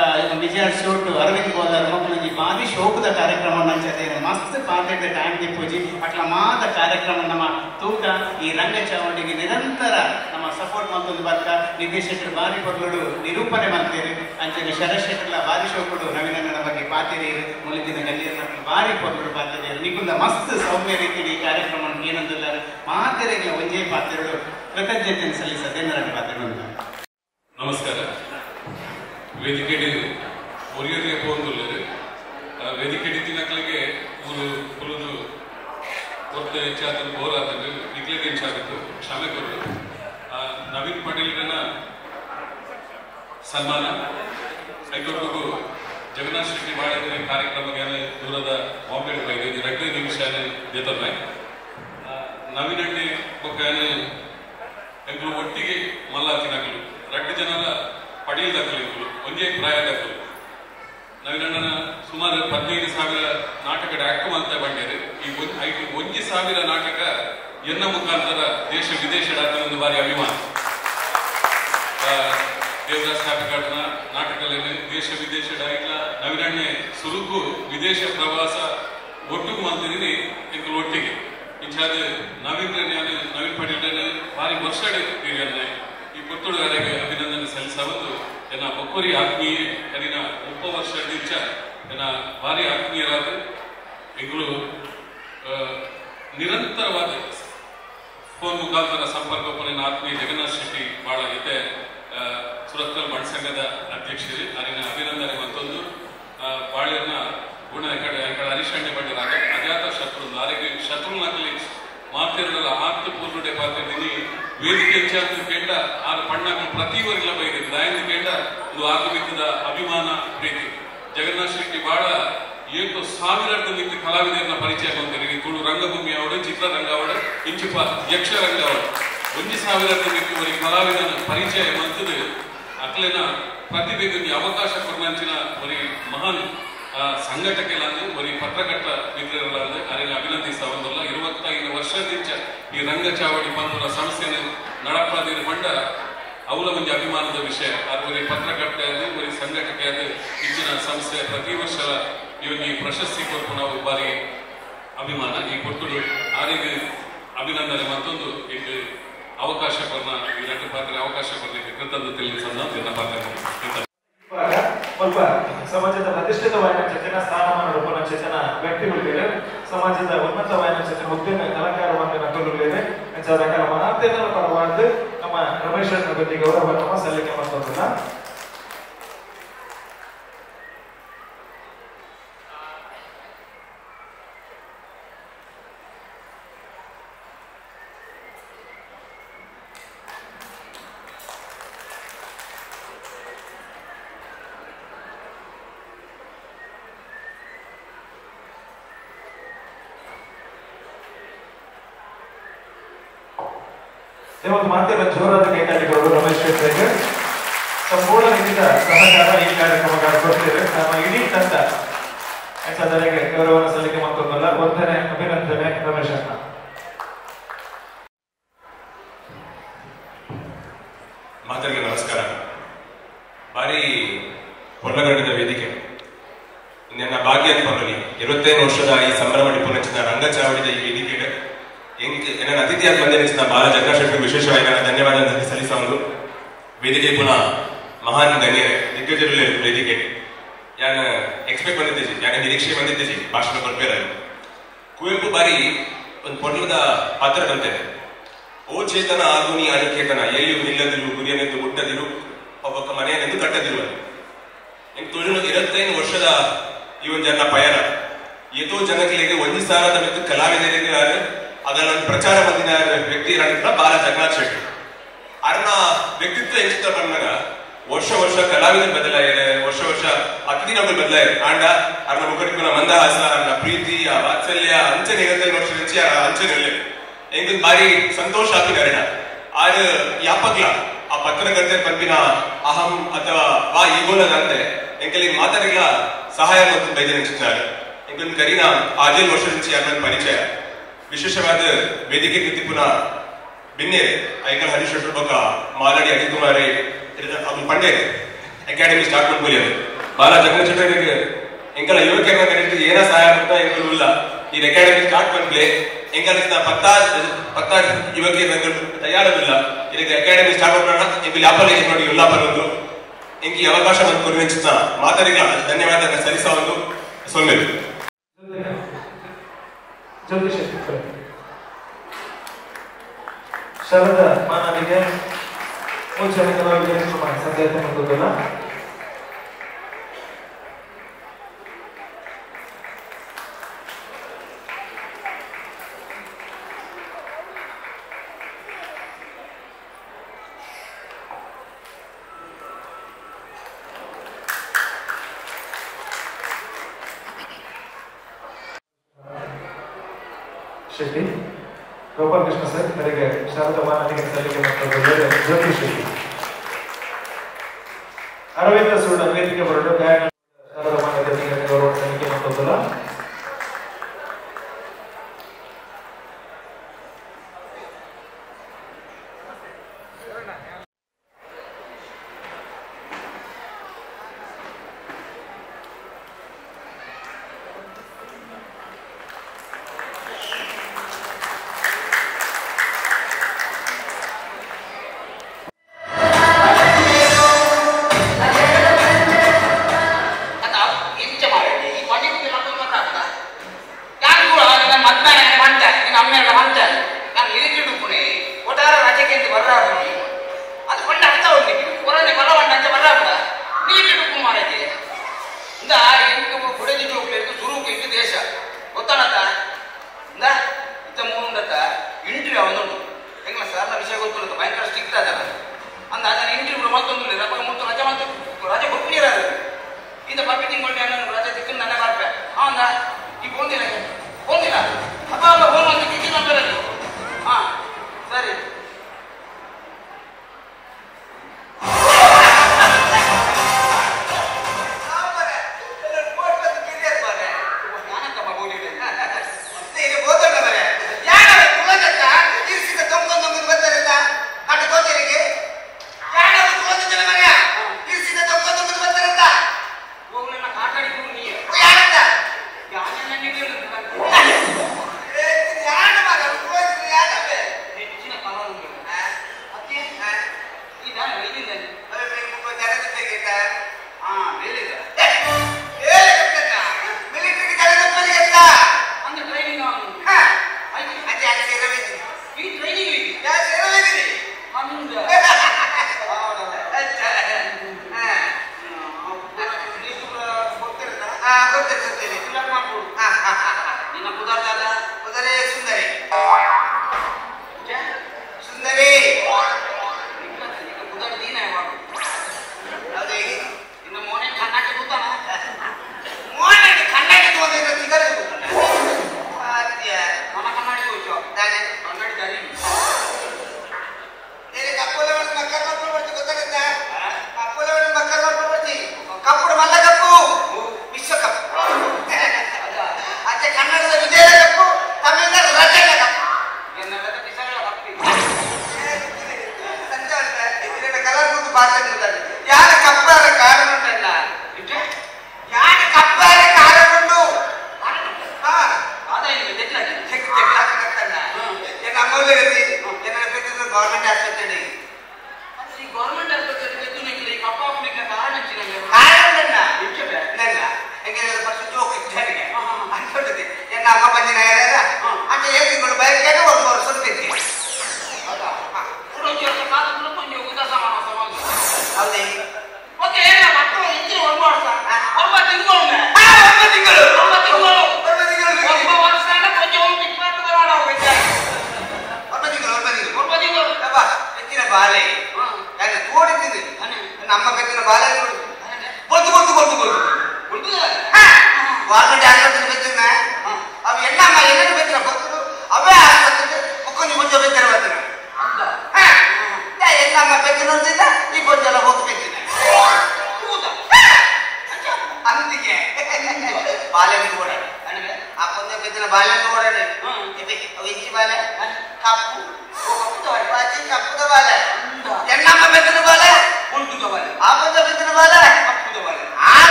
ವಿಜಯ ಶೋಟು ಅರವಿಂದ್ ಗೋದಾರ್ ಮಕ್ಕಳು ಬಾರಿ ಶೋಕದ ಕಾರ್ಯಕ್ರಮ ನಂಚದೇನು ಮಸ್ತ್ ಪಾತ್ರೆ ಟೈಮ್ ದಿಪ್ಪುಜಿ ಅಟ್ಲ ಮಾತ ಕಾರ್ಯಕ್ರಮ ನಮ್ಮ ತೂಕ ಈ ರಂಗ ಚಾವಣಿಗೆ ನಿರಂತರ ನಮ್ಮ ಸಪೋರ್ಟ್ ಮತ್ತೊಂದು ಬರ್ಕ ನಿರ್ದೇಶಕರು ಬಾರಿ ಕೊಡ್ಲುಡು ನಿರೂಪಣೆ ಮಾಡ್ತೇವೆ. ಅಂಚನೆ ಶರತ್ ಶೆಟ್ಟರ್ಲ ಬಾರಿ ಶೋಕುಡು ನವೀನಣ್ಣನ ಬಗ್ಗೆ ಪಾತಿರಿಯರು ಮುಲಿದಿನ ಗಣ್ಯರ ಬಾರಿ ಕೊಡ್ಲುಡು ಪಾತಿರಿಯರು ನಿಕುಂದ ಮಸ್ತ್ ಸೌಮ್ಯ ರೀತಿಯಲ್ಲಿ ಈ ಕಾರ್ಯಕ್ರಮ ಏನಂದಿಲ್ಲ ಮಾತೆರೆಗಳ ಒಂಜೇ ಪಾತ್ರೆಗಳು ಕೃತಜ್ಞತೆಯನ್ನು ಸಲ್ಲಿಸದೇನರ ಪಾತ್ರೆಗಳು. ನಮಸ್ಕಾರ. ವೇದಿಕೆ ಒರಿಯರಿಗೆ ಪೋಂದುಲ್ಲೆರ್ ವೇದಿಕೆ ದಿನಗಳಿಗೆ ಊರು ಕುಲುದು ಕೊರತೆ ಹೆಚ್ಚಾದ ಬೋರಾತಂಡು ನಿಗ್ಲೆಗೆ ಹೆಚ್ಚಾಗಿತ್ತು ಕ್ಷಮೆ ಕೊರಡು. ನವೀನ್ ಪಟೇಲ್ರನ್ನ ಸನ್ಮಾನ ಐಕೊಟ್ಟಿಗೂ ಜಗನ್ನಾಥ ಶೆಟ್ಟಿ ಬಾಳೆಂದರೆ ಕಾರ್ಯಕ್ರಮಕ್ಕೆ ದೂರದ ಬಾಂಬೆ ಬೈದು 2 ನಿಮಿಷ ದೇತಮ್ಮೆ ನವೀನ್ ಅಣ್ಣೆ ಬೊಕ್ಕ ಎಂಕುಲು ಒಟ್ಟಿಗೆ ಮಲ್ಲಾತಿನಕಲು 2 ಜನಲ ಪಡೆಯದಕ್ಕಲು ಎಂಕುಲು ಒಂಜೇ ಪ್ರಾಯದಕ್ಕಲು. ನವೀನಣ್ಣನ ಸುಮಾರು 15,000 ನಾಟಕ ಆಕ್ಟ್ ಅಂತ ಬಂಡೇರು. ಈ 1,000 ನಾಟಕ ಎನ್ನ ಮುಖಾಂತರ ದೇಶ ವಿದೇಶದ ಒಂದು ಬಾರಿ ಅಭಿಮಾನ. ದೇವದಾಸ್ ಕಾಪಿಕಾಡನ ನಾಟಕದಲ್ಲಿ ದೇಶ ವಿದೇಶದ ಇಲ್ಲ ನವೀನಣ್ಣೆ ಸುರುಕು ವಿದೇಶ ಪ್ರವಾಸ ಒಟ್ಟಿಗೆ ಮಾಡ್ತಿದ್ದೀನಿ ಎಂಕುಲು ಒಟ್ಟಿಗೆ ಇಂಚಾದ ನವೀನ್ ನವೀನ್ ಪಟೇಲ್ ಭಾರಿ ವರ್ಷ ಈ ಪುತ್ತೂರುಗಾರಿಗೆ ಅಭಿನಂದನೆ ಸಲ್ಲಿಸಬಹುದು. ಎನ್ನ ಒಕ್ಕರಿ ಆತ್ಮೀಯ ಕರಿನ 30 ವರ್ಷ ಎನ್ನ ಭಾರಿ ಆತ್ಮೀಯರಾದ ಎಂಗಳು ನಿರಂತರವಾದ ಫೋನ್ ಮುಖಾಂತರ ಸಂಪರ್ಕ ಆತ್ಮೀಯ ಜಗನ್ನಾಥ ಶೆಟ್ಟಿ ಬಹಳ ಇದೆ ಸುರತ್ಕಲ್ ಮಠ ಸಂಘದ ಅಧ್ಯಕ್ಷರು ಅರಿನ ಅಭಿನಂದನೆ ಮತ್ತೊಂದು ಬಾಳೆಯನ್ನ ಗುಣ ಈ ಕಡೆ ಹರಿಶಣ್ಯ ಬಂಡಿರಾಗ ಅಜಾತ ಶತ್ರು ಆರಿಗೆ ಶತ್ರುನಾಗಲಿ ಮಾತಿರಲ್ಲ ಆತ್ತು ಪೂರ್ಣಡೆ ಪಾತಿದ್ದೀನಿ ವೇದಿಕೆ ಹೆಚ್ಚಾದ ಕೇಂಡ ಆರು ಪಣ್ಣಗಳು ಪ್ರತಿ ವರ್ಗಲ ಬೈದಿದೆ ದಾಯಿಂದ ಕೇಂಡ ಒಂದು ಆರ್ಮಿತದ ಅಭಿಮಾನ ಪ್ರೀತಿ ಜಗನ್ನಾಥ ಶೆಟ್ಟಿ ಬಹಳ ಏಟು ಸಾವಿರಾರು ನಿತ್ಯ ಕಲಾವಿದರನ್ನ ಪರಿಚಯ ಹೊಂದಿರಿ ತುಳು ರಂಗಭೂಮಿ ಅವಡು ಚಿತ್ರರಂಗ ಅವಡು ಇಂಚಿಪ ಯಕ್ಷರಂಗ ಅವಡು ಒಂಜಿ ಸಾವಿರಾರು ನಿತ್ಯ ಒರಿ ಕಲಾವಿದನ ಪರಿಚಯ ಮಂತದು ಅಕ್ಲೆನ ಪ್ರತಿಭೆಗೆ ಅವಕಾಶ ಕೊಡಂಚಿನ ಒರಿ ಮಹಾನ್ ಸಂಘಟಕೆಲಂದು ಒರಿ ಪತ್ರಕರ್ತ ಮಿತ್ರರಲ್ಲಂದು ಅರಿನ ಅಭಿನಂದಿಸ್ತಾ ಬಂದಲ್ಲ 25 ವರ್ಷದಿಂದ ಈ ರಂಗಚಾವಡಿ ಪನ್ಪುನ ಸಂಸ್ಥೆಯನ್ನು ನಡಪಾದಿರ ಪಂಡ ಅವಲ ಒಂಜಿ ಅಭಿಮಾನದ ವಿಷಯ ಅದು ಒರಿ ಪತ್ರಕರ್ತ ಅದು ಒರಿ ಸಂಘಟಕ ಅದು ಇಂಚಿನ ಸಂಸ್ಥೆ ಪ್ರತಿ ವರ್ಷ ಇವನಿಗೆ ಪ್ರಶಸ್ತಿ ಕೊಟ್ಟು ನಾವು ಬಾರಿ ಅಭಿಮಾನ ಈ ಕೊಟ್ಟುಡು ಆರಿಗೆ ಅಭಿನಂದನೆ ಮತ್ತೊಂದು ಇದು ಅವಕಾಶ ಕೊರ್ನ ಈ ಎರಡು ಪಾತ್ರೆ ಅವಕಾಶ ಕೊಡಲಿಕ್ಕೆ ಕೃತಜ್ಞತೆ ತಿಳಿಸೋಣ ಪಾತ್ರೆ. ಸ್ವಲ್ಪ ಸಮಾಜದ ಪ್ರತಿಷ್ಠಿತವಾದ ಚೇತನ ಸ್ಥಾನಮಾನ ರೂಪನ ಚೇತನ ವ್ಯಕ್ತಿಗಳಿವೆ ಸಮಾಜದ ಉನ್ನತವಾದ ಚೇತನ ಹುದ್ದೆನ ಕಲಾಕಾರವನ್ನು ಕೊಲ್ಲುತ್ತೇವೆ ಮಾತೇನ ಪರವಾದ ನಮ್ಮ ರಮೇಶ್ ಬಗ್ಗೆ ಗೌರವವನ್ನು ಸಲ್ಲಿಕೆ ಮಾಡ್ತದಲ್ಲ. ಒಂದು ಮಾತಿನ ಜೋರಾದ ಕೈಗಾರಿಕೆಗಳು ರಮೇಶ್ ಶೆಟ್ಟಿಗೆ ಸಂಪೂರ್ಣ ರೀತಿಯ ಸಹಕಾರ ಈ ಕಾರ್ಯಕ್ರಮಕ್ಕೆ ಕೊಡ್ತೇವೆ. ನಮ್ಮ ಇಡೀ ತಂಡ ಸಾಧನೆಗೆ ಗೌರವವನ್ನು ಸಲ್ಲಿಕೆ ಮಾಡ್ಕೊಂಡಲ್ಲ. ವಂದನೆ, ಅಭಿನಂದನೆ ರಮೇಶ್ ಅಣ್ಣ. ಮಾತರಿಗೆ ನಮಸ್ಕಾರ. ಭಾರಿ ಪೊರ್ಲಗಡದ ವೇದಿಕೆ ನನ್ನ ಭಾಗ್ಯ ಅನ್ಕೊಂಡಲ್ಲಿ 25 ವರ್ಷದ ಈ ಸಂಭ್ರಮ ಡಿಪೋನಂಚಿನ ರಂಗಚಾವಡಿದ ಈ ವೇದಿಕೆ ನನ್ನ ಅತಿಥಿಯಾಗಿ ಬಂದ ಬಾಲ ಜಗನ್ನಾಥ ಶೆಟ್ಟಿ ವಿಶೇಷವಾಗಿ ನನ್ನ ಧನ್ಯವಾದ ಸಲ್ಲಿಸುವುದು. ವೇದಿಕೆ ಪುನಃ ಮಹಾನ್ ಗಣ್ಯರೇ ದಿಗ್ಗಜರು ವೇದಿಕೆ ಯಾನ್ ಎಕ್ಸ್ಪೆಕ್ಟ್ ಬಂದಿದ್ದೇಜಿ ಯಾಕೆ ನಿರೀಕ್ಷೆ ಬಂದಿದ್ದೇಜಿ ಭಾಷಣ ಕೊಡ್ಬೇರ ಕುವೆಂಪು ಬಾರಿ ಒಂದು ಪೊರ್ಲದ ಪಾತ್ರ ಬಂತೆ. ಓ ಚೇತನ ಆಗು ನೀ ಅನಿಕೇತನ ಎಲ್ಲಿಯೂ ನಿಲ್ಲದಿರು ಗುರಿಯನೆಂದು ಮುಟ್ಟದಿರು ಒಬ್ಬಕ್ಕ ಮನೆಯನೆಂದು ಕಟ್ಟದಿರು. ಎಂಕ್ ತೊಜುನ 25 ವರ್ಷದ ಈ ಒಂದು ಜನ ಪಯಣ ಏತೋ ಜನಗಳಿಗೆ ಒಂದು ಸಾರದ ಮತ್ತು ಕಲಾವಿದರಿಗೆ ಅದರ ಪ್ರಚಾರ ಬಂದಿನ ವ್ಯಕ್ತಿ ಬಾಲ ಜಗನ್ನಾಥ ಶೆಟ್ಟಿ. ಅರ್ನ ವ್ಯಕ್ತಿತ್ವ ಹೆಚ್ಚುತ್ತಾ ಬಂದಾಗ ವರ್ಷ ವರ್ಷ ಕಲಾವಿದರು ಬದಲಾಗಿದೆ, ವರ್ಷ ವರ್ಷ ಅತಿಥಿ ನಮಗೆ ಬದಲಾಗಿದೆ. ಆಂಡ ಅರ್ನ ಮುಖಡಿಪುನ ಮಂದಹಾಸ, ಅರ್ನ ಪ್ರೀತಿ, ಆ ವಾತ್ಸಲ್ಯ ಅಂಚನೆ 25 ವರ್ಷ ಹೆಚ್ಚಿ ಅಂಚನೆ ಎಂಗ್ ಬಾರಿ ಸಂತೋಷ ಆಗ್ತಿದ್ದಾರೆ. ಆದ್ರೆ ಯಾಪಗ್ಲ ಆ ಪತ್ರಕರ್ತರ ಪಂಪಿನ ಅಹಂ ಅಥವಾ ವಾ ಈಗೋಲದಂತೆ ಎಂಕಲ್ಲಿ ಮಾತಾಡಿಲ್ಲ ಸಹಾಯ ಮತ್ತು ಬೈದಿನ ಹೆಚ್ಚುತ್ತಾರೆ. ಎಂಕೊಂದು ಕರೀನ 6 ವರ್ಷ ಹೆಚ್ಚಿ ಅರ್ನ ಪರಿಚಯ. ವಿಶೇಷವಾದ ವೇದಿಕೆ ಕೃತಿ ಪುನಃ ಬಿನ್ನೆ ಐಕಲ್ ಹರೀಶ್ ಶೆಟ್ಟರ್ ಬೊಕ್ಕ ಮಾಲಾಡಿ ಅಜಿತ್ ಕುಮಾರ್ ಅವ್ರು ಪಂಡೆ ಅಕಾಡೆಮಿ ಸ್ಟಾರ್ಟ್ ಮಾಡ್ಬೋದು. ಬಾಲ ಜಗನ್ನಾಥ ಶೆಟ್ಟರಿಗೆ ಎಂಕಲ ಯುವಕರ ಕರೆಕ್ಟ್ ಏನ ಸಹಾಯ ಮಾಡ್ತಾ ಎಂಕಲು ಇಲ್ಲ. ಈ ಅಕಾಡೆಮಿ ಸ್ಟಾರ್ಟ್ ಮಾಡ್ಲೆ ಎಂಕಲ್ ಪತ್ತಾರು ಯುವಕಿಯರು ತಯಾರವಿಲ್ಲ. ಇದಕ್ಕೆ ಅಕಾಡೆಮಿ ಸ್ಟಾರ್ಟ್ ಮಾಡೋಣ ಎಂಕಲ್ ಯಾಪಲ್ ನೋಡಿ ಎಲ್ಲ ಬರೋದು ಎಂಕಿ ಅವಕಾಶ ಬಂದು ಕೊಡುವ ಮಾತಾಡಿಲ್ಲ. ಧನ್ಯವಾದ ಸಲ್ಲಿಸುವ ಒಂದು ಸೊನ್ನೆ. ಜ್ಯೋತಿ ಶೆಟ್ಟಿ ಶರದ ಮಾನವಿಗೆ ಮೂರು ಕಲಾವಿದರಿಗೆ ಸಂದೇಶ ಬಂದದಲ್ಲ. ಶೆಟ್ಟಿ ಗೋಪಾಲ್ ಕೃಷ್ಣ ಸರ್ ಅವರಿಗೆ ಶಾರದಾ ಮಾನವಿಗೆ ಸಲ್ಲಿಕೆ ಮಾಡ್ತಾರೆ. ಜ್ಯೋತಿ ಶೆಟ್ಟಿ ಅರವಿಂದ ಸುಳ್ಳ ವೇದಿಕೆ ಬರಲು ಗಾಯನ ಶಾರದಾ ಮಾನವಿಗೆ ಗೌರವ ಸಲ್ಲಿಕೆ ಮಾಡ್ತದಲ್ಲ. ಇಂಟರ್ವ್ಯೂ ಅವನು ಎಂಗ್ಲ ಸರ್ನ ವಿಷಯ ಗೊತ್ತಿಲ್ಲ ಭಯಂಕರ ಸ್ಟ್ರಿಕ್ಟ್ ಆದ ಅಂದ ಅದನ್ನ ಇಂಟರ್ವ್ಯೂ ಮತ್ತೊಂದು ರಪ್ಪ ಮುತ್ತು ರಜೆ ಮತ್ತು ರಜೆ ಕೊಟ್ಟಿರ ಇಂದ ಬರ್ಪೆ ತಿಂಗಳು ನಾನು ರಜೆ ತಿಕ್ಕ ನನ್ನ ಬರ್ಪೆ ಅವನ ಈ ಫೋನ್ ಫೋನಿಲ್ಲ ಅಪ್ಪ ಅಪ್ಪ ಫೋನ್ ಅಂತ ಕಿಚ್ಚಿ ನಂಬರಲ್ಲಿ ಹಾ ಸರಿ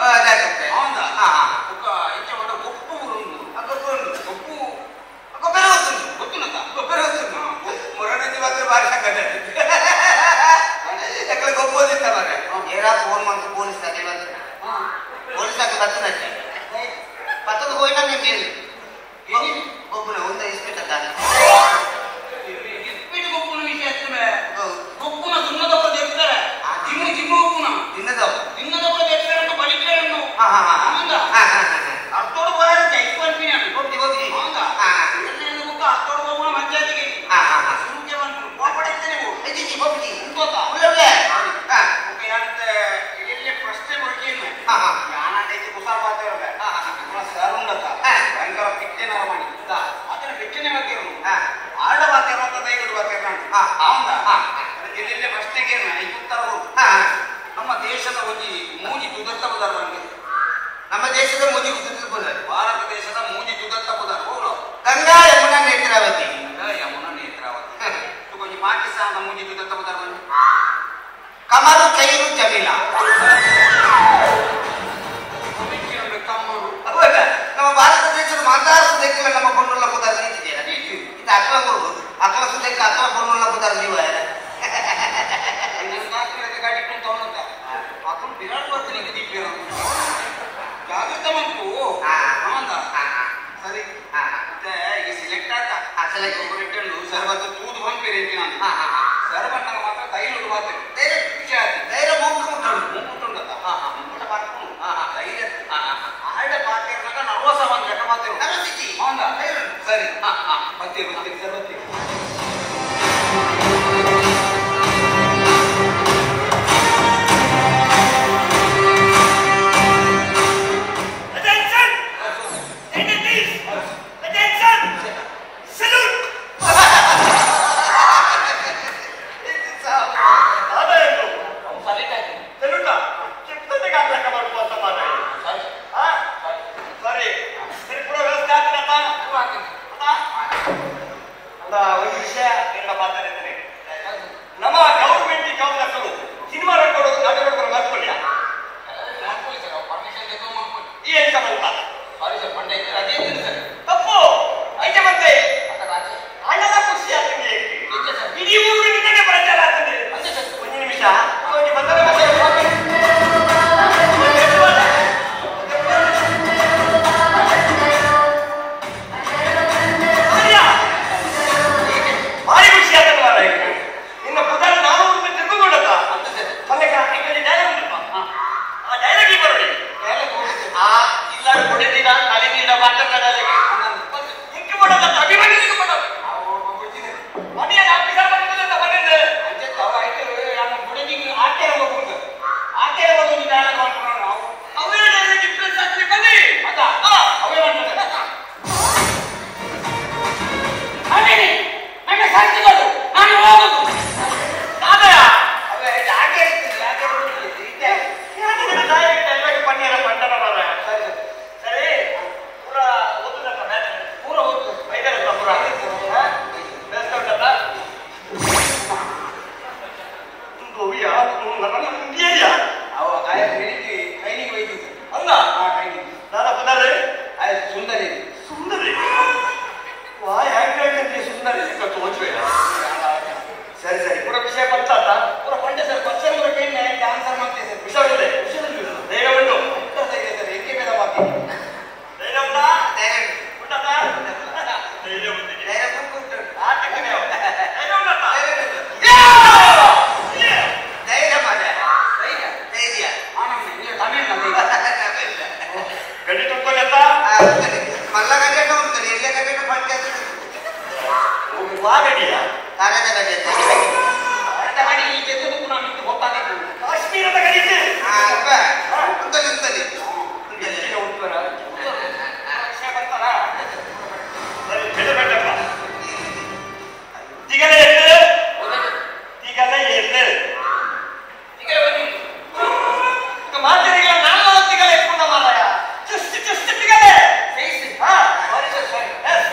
ಹೌದಾ? ಬೊಕ್ಕ ಇಂಚ ಪಂಡ ಗೊಪ್ಪು ಉಂಡು. ಗೊಪ್ಪು ಉಂಡು. ಗೊಪ್ಪು ಗೊಬ್ಬರ ಗೊತ್ತುಂಡು. ಗೊತ್ತುಂಡತ್ತ? ಗೊಬ್ಬರ ಗೊತ್ತುಂಡು. ಮೊರನಂಜಿ ಮಾತ್ರ ಭಾರಿ ಸಂಕಟ. ಯಾಕಂದ್ರೆ ಗೊಪ್ಪೋದಿತ್ತ ಮಾರ್ರೆ. ಏರಾ ಫೋನ್ ಮಂತ್ ಪೊಲೀಸ್ ಅದೇ ಬಂದು ಪೊಲೀಸ್ ಹಾಕಿ ಬರ್ತದೆ ಪತ್ತದ ಹೋಯ್ನ ನಿಮ್ಗೆ ಗೊಬ್ಬರ ಒಂದು ಇಸ್ಪೀಟ್ ಅದ. ಇಸ್ಪೀಟ್ ಗೊಪ್ಪುನ ವಿಷಯ ಗೊಪ್ಪುನ ಸುಣ್ಣದಪ್ಪ ದೇರ್ತಾರೆ. ಜಿಮ್ಮು ಜಿಮ್ಮು ಗೊಪ್ಪುನ ತಿನ್ನದಪ್ಪ ದೇರ್ತಾರೆ ಅಂತ ಬಲಿತಾರೆ. ಅರ್ಥೋಡು ಹೋಯಾರ ಜೈಪು ಅನ್ಪಿನ ಹೌದಾ? ಬುಕ್ಕ ಅರ್ಥೋಡು ಹೋಗುಣ ಪಂಚಾಯತಿಗೆ ಸುರುಕೆ ಬಂತು ಕೋಪಡಿಸ್ತೇನೆ. ಎಲ್ಲೆ ಪ್ರಶ್ನೆ ಬರ್ಕೇನು ಯಾನಂಡೈತಿ ಕುಸಾರ್ ಬಾತೇರಲ್ಲ ಸರ್ ಉಂಡತ್ತ ಭಯಂಕರ ಪಿಟ್ಟೆನಾರ ಮಾಡಿ ಅದನ್ನ ಬೆಚ್ಚನೆ ಬಾತೇರು ಆಡ ಬಾತೇರು ಅಂತ ದೈಗಡು ಬಾತೇರು ಹೌದಾ? ಅದಕ್ಕೆ ಎಲ್ಲೆಲ್ಲೇ ಪ್ರಶ್ನೆಗೆ ಉತ್ತರ. ನಮ್ಮ ದೇಶದ ಒಂಜಿ ಮೂಜಿ ತುದತ್ತ ಬುದಾರ. ನಮ್ಮ ದೇಶದ ಮೂಜಿ ತುದತ್ತ ಬುದಾರ. ಭಾರತ ದೇಶದ ಮೂಜಿ ತುದತ್ತ ಬುದಾರ ಹೋಗ್ಲು ಗಂಗಾ ಯಮುನಾ ನೇತ್ರಾವತಿ. ಗಂಗಾ ಯಮುನಾ ನೇತ್ರಾವತಿ. ಕೊಂಚ ಪಾಕಿಸ್ತಾನದ ಮೂಜಿ ತುದತ್ತ ಬುದಾರ ಕಮರು ಕೈರು ಜಮೀಲಾ. ನಮ್ಮ ಭಾರತ ದೇಶದ ಮಾತಾಡ ಸುದೇಕಲ್ಲ ನಮ್ಮ ಪೊನ್ನುಲ್ಲ ಪುದಾರ ನಿಂತಿದ್ದೀರ. ಇದು ಅಕ್ಲ ಕೊಡುದು ಅಕ್ಲ ಸುದೇಕ ಅಕ್ಲ ಪೊನ್ನುಲ್ಲ ಪುದಾರ ನೀವು ಜಾಗೃತ ಮಂತು. ಸರಿ ಮತ್ತೆ ಈ ಸಿಲೆಕ್ಟ್ ಆತ ಸರ್ ಮತ್ತೆ ತೂದು ಬಂದ್ಪೇರೆ ನಾನು ಸರ್ ಬಂದಾಗ ಮಾತ್ರ ಧೈರ್ಯ ಮಾತ್ರ ಧೈರ್ಯ ಧೈರ್ಯ ಮೂಕು ಮೂಕುಂಟುಂಡತ್ತ ಮೂಕುಟ ಪಾತ್ರು ಧೈರ್ಯ ಆಡ ಪಾತ್ರೆ ನರ್ವಸ ಬಂದ್ ಲೆಕ್ಕ ಮಾತೇರು. ಹೌದಾ? ಸರಿ ಬರ್ತೀರಿ ಬರ್ತೀರಿ ಸರ್ ಬರ್ತೀರಿ. ನಮ್ಮ ಗೌರ್ಮೆಂಟ್ ಜಾಬ್ ಸಿನಿಮಾ ರೆಕಾರ್ಡ್ ನಾಟಕ ಮಾಡ್ಕೊಳ್ಳಿ. ತಪ್ಪು ಐತೆ ಮತ್ತೆ ಅಣ್ಣನ ಖುಷಿ ಆಗ್ತದೆ. ಇಡೀ ಊರು ನಿನ್ನೆ ಪ್ರಚಾರ ಆಗ್ತದೆ. ಒಂದು ನಿಮಿಷ ಭಾರಿ ಖುಷಿ ಆಗ್ತದೆ ಮಾರ್ರೆ. ನಿನ್ನ ಪುದಾರ 400 ರೂಪಾಯಿ ತಿರ್ಗೊಂಡತ್ತ ಡೈಲಾಗ್ ಆ ಡೈಲಾಗ್ ಬರೋಡಿ ಆ ಇಲ್ಲ ಕೊಡಿದ್ದೀರಾ ತಲೆ ಮಾತಾಡ ಇಂಕು ಮಾಡೋದ ಅಭಿಮಾನಿಗೆ ಮಾಡೋದು ಮನೆಯಲ್ಲಿ ಆಫೀಸರ್ ಬಂದಿದ್ದ ಬಂದಿದ್ದೆ ಅವೇ ಡೈಲಾಗ್ ಇಂಪ್ರೆಸ್ ಆಗ್ಲಿ ಬನ್ನಿ. ಅವೇ ಮಾಡ್ತಾರೆ. ನನ್ನ ಸಾಕ್ಷಿಗಳು ನಾನು ಹೋಗುದು. ಸರಿ ಪೂರ ಓದುದಪ್ಪ ಪೂರ ಓದು ಬೈದಾರಪ್ಪ ಪೂರ ಬೆಸ್ಟ್ ಉಂಟಲ್ಲ ಅಲ್ಲ ಸುಂದರಿ ಸುಂದರಿ ಸುಂದರಿ ಸರಿ ಸರಿ ಪೂರ ವಿಷಯ ಬಂತಾತ ಪೂರ ಪಂಡೆ ಸರ್ ಪಚ್ಚನ ಡಾನ್ಸರ್ ಮಾಡ್ತೇವೆ ಸರ್. ಹುಷಾರಿದೆ ಧೈರ್ಯ ಉಂಟು. ಧೈರ್ಯ ಸರ್ ಏಕೆ ಬೇಡ ಬಾಕಿ ಧೈರ್ಯ ಉಂಟಾ? ಉಂಟಾ? ಧೈರ್ಯ ಉಂಟು. ಧೈರ್ಯ ಉಂಟಾ? ಧೈರ್ಯ ಮಾರ್ರೆ. ಧೈರ್ಯ ಗಡಿ ತುಂಬ್ಕೊಂಡೆತ್ತ ಮಲ್ಲ ಗಡ್ಡೆ ಉಂಟು. ಎಲ್ಲೇ ಗಡ್ಡೆ ಪಂಚ ವಾ ಗಡಿಯ ಕಾರದ ಗಡ್ಡೆ ಕಾಶ್ಮೀರದ ಗಡಿ ಉಂಟಲಿ ತಿಗಲೆ ಎತ್ತು ತಿಗಲೆ ಎತ್ತು ಮಾತಿರಿಗಳ ನಾನು ತಿಗಲೆ ಎತ್ಕೊಂಡ ಮಾರಾಯ. ಜಸ್ಟ್ ಜಸ್ಟ್ ತಿಗಲೆ. ಹಾ ಸಾರಿ ಸರ್. ಎಸ್.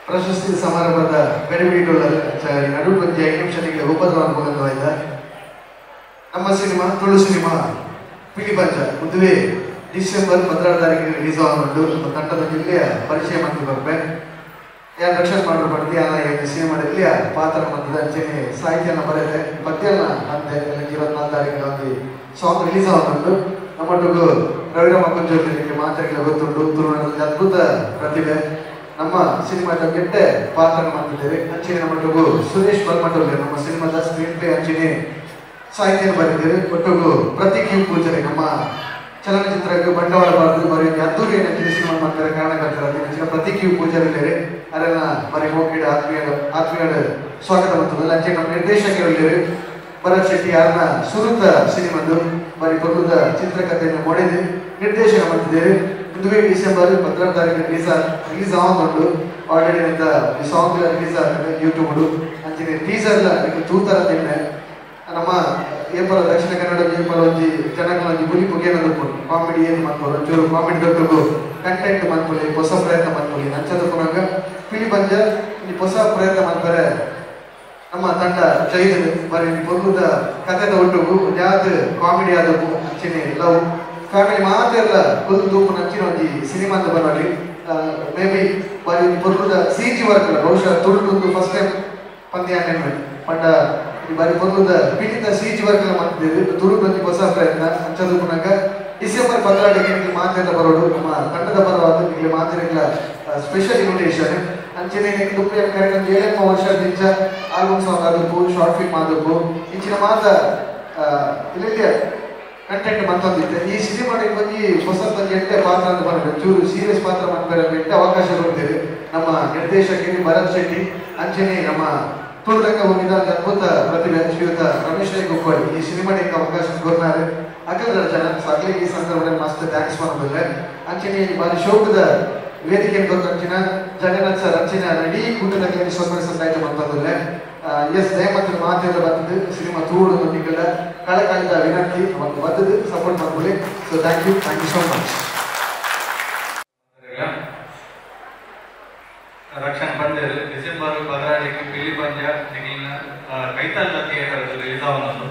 ಪ್ರಶಸ್ತಿ ಸಮಾರಂಭದ ನಡುವೆ 5 ನಿಮಿಷ ಉಪದ್ರವ ನಮ್ಮ ಸಿನಿಮಾ ತುಳು ಸಿನಿಮಾ ಪಿಲಿಪಂಚ ಉದುವೆ December 16 ತಾರೀಕಿಗೆ ರಿಲೀಸ್ ಆಗುಂಟು. ನಮ್ಮ ತಂಡದ ಜಿಲ್ಲೆಯ ಪರಿಚಯ ಮಂತ್ರಿ ಬರ್ಪೆ ಯಾರು ರಕ್ಷಣೆ ಮಾಡಲು ಪಡ್ತಿ ಯಾನ ಸಿನಿಮಾದಲ್ಲಿ ಪಾತ್ರ ಮಂತದ ಅಂಚನೆ ಸಾಹಿತ್ಯನ ಬರೆದೆ ಪದ್ಯನ ಅಂತೆ 24 ತಾರೀಕಿಗೆ ಒಂದು ಸಾಂಗ್ ರಿಲೀಸ್ ಆಗುಂಟು. ನಮ್ಮೊಟ್ಟಿಗೂ ರವಿರಾಮ ಕುಂಜೋರಿಗೆ ಮಾತ್ರೆಗಳ ಗೊತ್ತುಂಟು. ತುಳುನಾಡಲ್ಲಿ ಅದ್ಭುತ ಪ್ರತಿಭೆ, ನಮ್ಮ ಸಿನಿಮಾದ ಗೆಡ್ಡೆ ಪಾತ್ರ ಮಾಡ್ತಿದ್ದೇವೆ. ಅಂಚನೆ ನಮ್ಮೊಟ್ಟಿಗೂ ಸುರೇಶ್ ಬಲ್ಮಠ ನಮ್ಮ ಸಿನಿಮಾದ ಸ್ಕ್ರೀನ್ ಪ್ಲೇ ಅಂಚನೆ ಸಾಹಿತ್ಯ ಬರೆದಿದ್ದೇವೆ. ಒಟ್ಟಿಗೂ ಪ್ರತೀಕ್ ಪೂಜಾರಿ ನಮ್ಮ ಚಲನಚಿತ್ರಕ್ಕೆ ಬಂಡವಾಳ ಬಾರದು ಬರೀ ಅದ್ದೂರಿ ಅಂಚಿನ ಸಿನಿಮಾ ಮಾಡ್ತಾರೆ ಕಾರಣಕರ್ತರಾದ ಪ್ರತೀಕ್ ಪೂಜಾರಿ ಇದ್ದಾರೆ. ಅದನ್ನ ಬರೀ ಹೋಗಿ ಆತ್ಮೀಯ ಆತ್ಮೀಯ ಸ್ವಾಗತ ಮಾಡ್ತದಲ್ಲ. ಅಂಚೆ ನಮ್ಮ ನಿರ್ದೇಶಕರು ಇದ್ದಾರೆ ಭರತ್ ಶೆಟ್ಟಿ ಯಾರನ್ನ ಸುರುತ ಸಿನಿಮಾದು ಬರೀ ಪೊರ್ಲುದ ಚಿತ್ರಕಥೆಯನ್ನು ಮೊಡೆದು ನಿರ್ದೇಶನ ಮಾಡ್ತಿದ್ದೇವೆ. ಇಂದುವೇ ಡಿಸೆಂಬರ್ 16 ತಾರೀಕು ರಿಲೀಸ್ ಆಗುಂಟು. ಆಲ್ರೆಡಿ ಅಂತ ಈ ಸಾಂಗ್ ರಿಲೀಸ್ ಆಗ್ತದೆ ಯೂಟ್ಯೂಬ್ ಅಂಚನೆ ಟೀಸರ್ ತೂತರ ತಿನ್ನೆ ನಮ್ಮ ಏಪಲ ದಕ್ಷಿಣ ಕನ್ನಡ ಏಪಲ ಒಂಜಿ ಜನಗಳ ಒಂಜಿ ಗುಲಿ ಪುಗೇನದು ಕಾಮಿಡಿ ಏನು ಮನ್ಪೊಲು ಒಂಚೂರು ಕಾಮಿಡಿ ದೊಡ್ಡಗು ಕಂಟೆಂಟ್ ಮನ್ಪೊಲಿ ಹೊಸ ಪ್ರಯತ್ನ ಮನ್ಪೊಲಿ ಅಂಚದ ಪುನಗ ಪಿಲಿ ಪಂಜ ಈ ಹೊಸ ಪ್ರಯತ್ನ ಮನ್ಪರೆ ನಮ್ಮ ತಂಡ ಜೈಲ್ ಬರೀ ಪೊರ್ಲುದ ಕಥೆದ ಒಟ್ಟುಗು ಯಾವ್ದು ಕಾಮಿಡಿ ಆದವು ಅಂಚನೆ ಲವ್ ಫ್ಯಾಮಿಲಿ ಮಾತ್ರ ಎಲ್ಲ ಕುಲ್ದು ತೂಪುನ ಅಂಚಿನ ಒಂಜಿ ಸಿನಿಮಾ ಅಂತ ಬರೋಡಿ. ಮೇ ಬಿ ಬರೀ ಪೊರ್ಲುದ C G work ಬಹುಶಃ ತುಳುಟು ಫಸ್ಟ್ ಟೈಮ್ ಪಂದ್ಯ ಪಂಡ ಬಾರಿ ಪೊರ್ಲುದ ಪೀಡಿತ C G work ಮಾಡ್ತಿದ್ದೇವೆ. ತುಳುಟು ಒಂಜಿ ಹೊಸ ಪ್ರಯತ್ನ ಅಂಚದ ಪುನಗ ಡಿಸೆಂಬರ್ 16 ಮಾತ್ರೆಲ್ಲ ಬರೋಡು ನಮ್ಮ ತಂಡದ ಪರವಾದ ನಿಮಗೆ ಮಾತ್ರೆಗಳ ಸ್ಪೆಷಲ್ ಇನ್ವಿಟೇಷನ್. ಅಂಚನೆ ಕರೆಕ್ಟ್ ಒಂದು 7 ವರ್ಷ ನಿಂಚ ಆಲ್ಬಮ್ ಸಾಂಗ್ ಆದಪ್ಪು ಶಾರ್ಟ್ ಫಿಲ್ಮ್ ಆದಪ್ಪು ಇಂಚಿನ ಮಾತ ಇಲ್ಲಿ ಕಂಟೆಂಟ್ ಮಂತೊಂದಿತ್ತೆ. ಈ ಸಿನಿಮಾ ಒಂಜಿ ಹೊಸ ಎಡ್ಡೆ ಪಾತ್ರ ಅಂತ ಬಂದ್ರೆ ಚೂರು ಸೀರಿಯಸ್ ಪಾತ್ರ ಮಾಡ್ತಾರೆ ಎಡ್ಡೆ ಅವಕಾಶ ಕೊಡ್ತೇವೆ ನಮ್ಮ ನಿರ್ದೇಶಕರು ಭರತ್ ಶೆಟ್ಟಿ ಅಂಚನೆ ನಮ್ಮ ತುಳುರಂಗ ಹೋಗಿದ್ದ ಅದ್ಭುತ ಪ್ರತಿಭೆ ಶ್ರೀಯುತ ರಮೇಶ್ ರೈ ಕುಕ್ಕೋಡಿ ಈ ಸಿನಿಮಾಕ್ಕೆ ಅವಕಾಶ ಕೊರ್ನಾರೆ ಅಕಲ್ ಜನ ಸಾಗಲಿ ಈ ಸಂದರ್ಭದಲ್ಲಿ ಮಸ್ತ್ thanks ಮಾಡಬಲ್ಲೆ. ಅಂಚನೆ ಬಾರಿ ಶೋಕದ ವೇದಿಕೆ ಅಂಚಿನ ಜಗನ್ನಾಥ್ ಸರ್ ಅಂಚಿನ ಇಡೀ ಕೂಟದ ಸೊನ್ನೆ ಸಂದಾಯತ ಮಂತಂದ್ರೆ ಎಸ್ ದಯಮತ್ರ ಮಾತೆಲ್ಲ ಬರ್ತದೆ ಸಿನಿಮಾ ತೂಡು ನಿಗಳ ಕಳಕಾಳಿದ ವಿನಂತಿ ಒಂದು ಬರ್ತದೆ ಸಪೋರ್ಟ್ ಮಾಡ್ಕೊಳ್ಳಿ. So thank you so much. ರಕ್ಷಣೆ ಬಂದಿದೆ ಡಿಸೆಂಬರ್ 16 ಪಿಲಿ ಪಂಜ ನಿಗಿನ ಕೈತಲ್ಲ ಥಿಯೇಟರ್ ರಿಲೀಸ್ ಆವೊಂದು.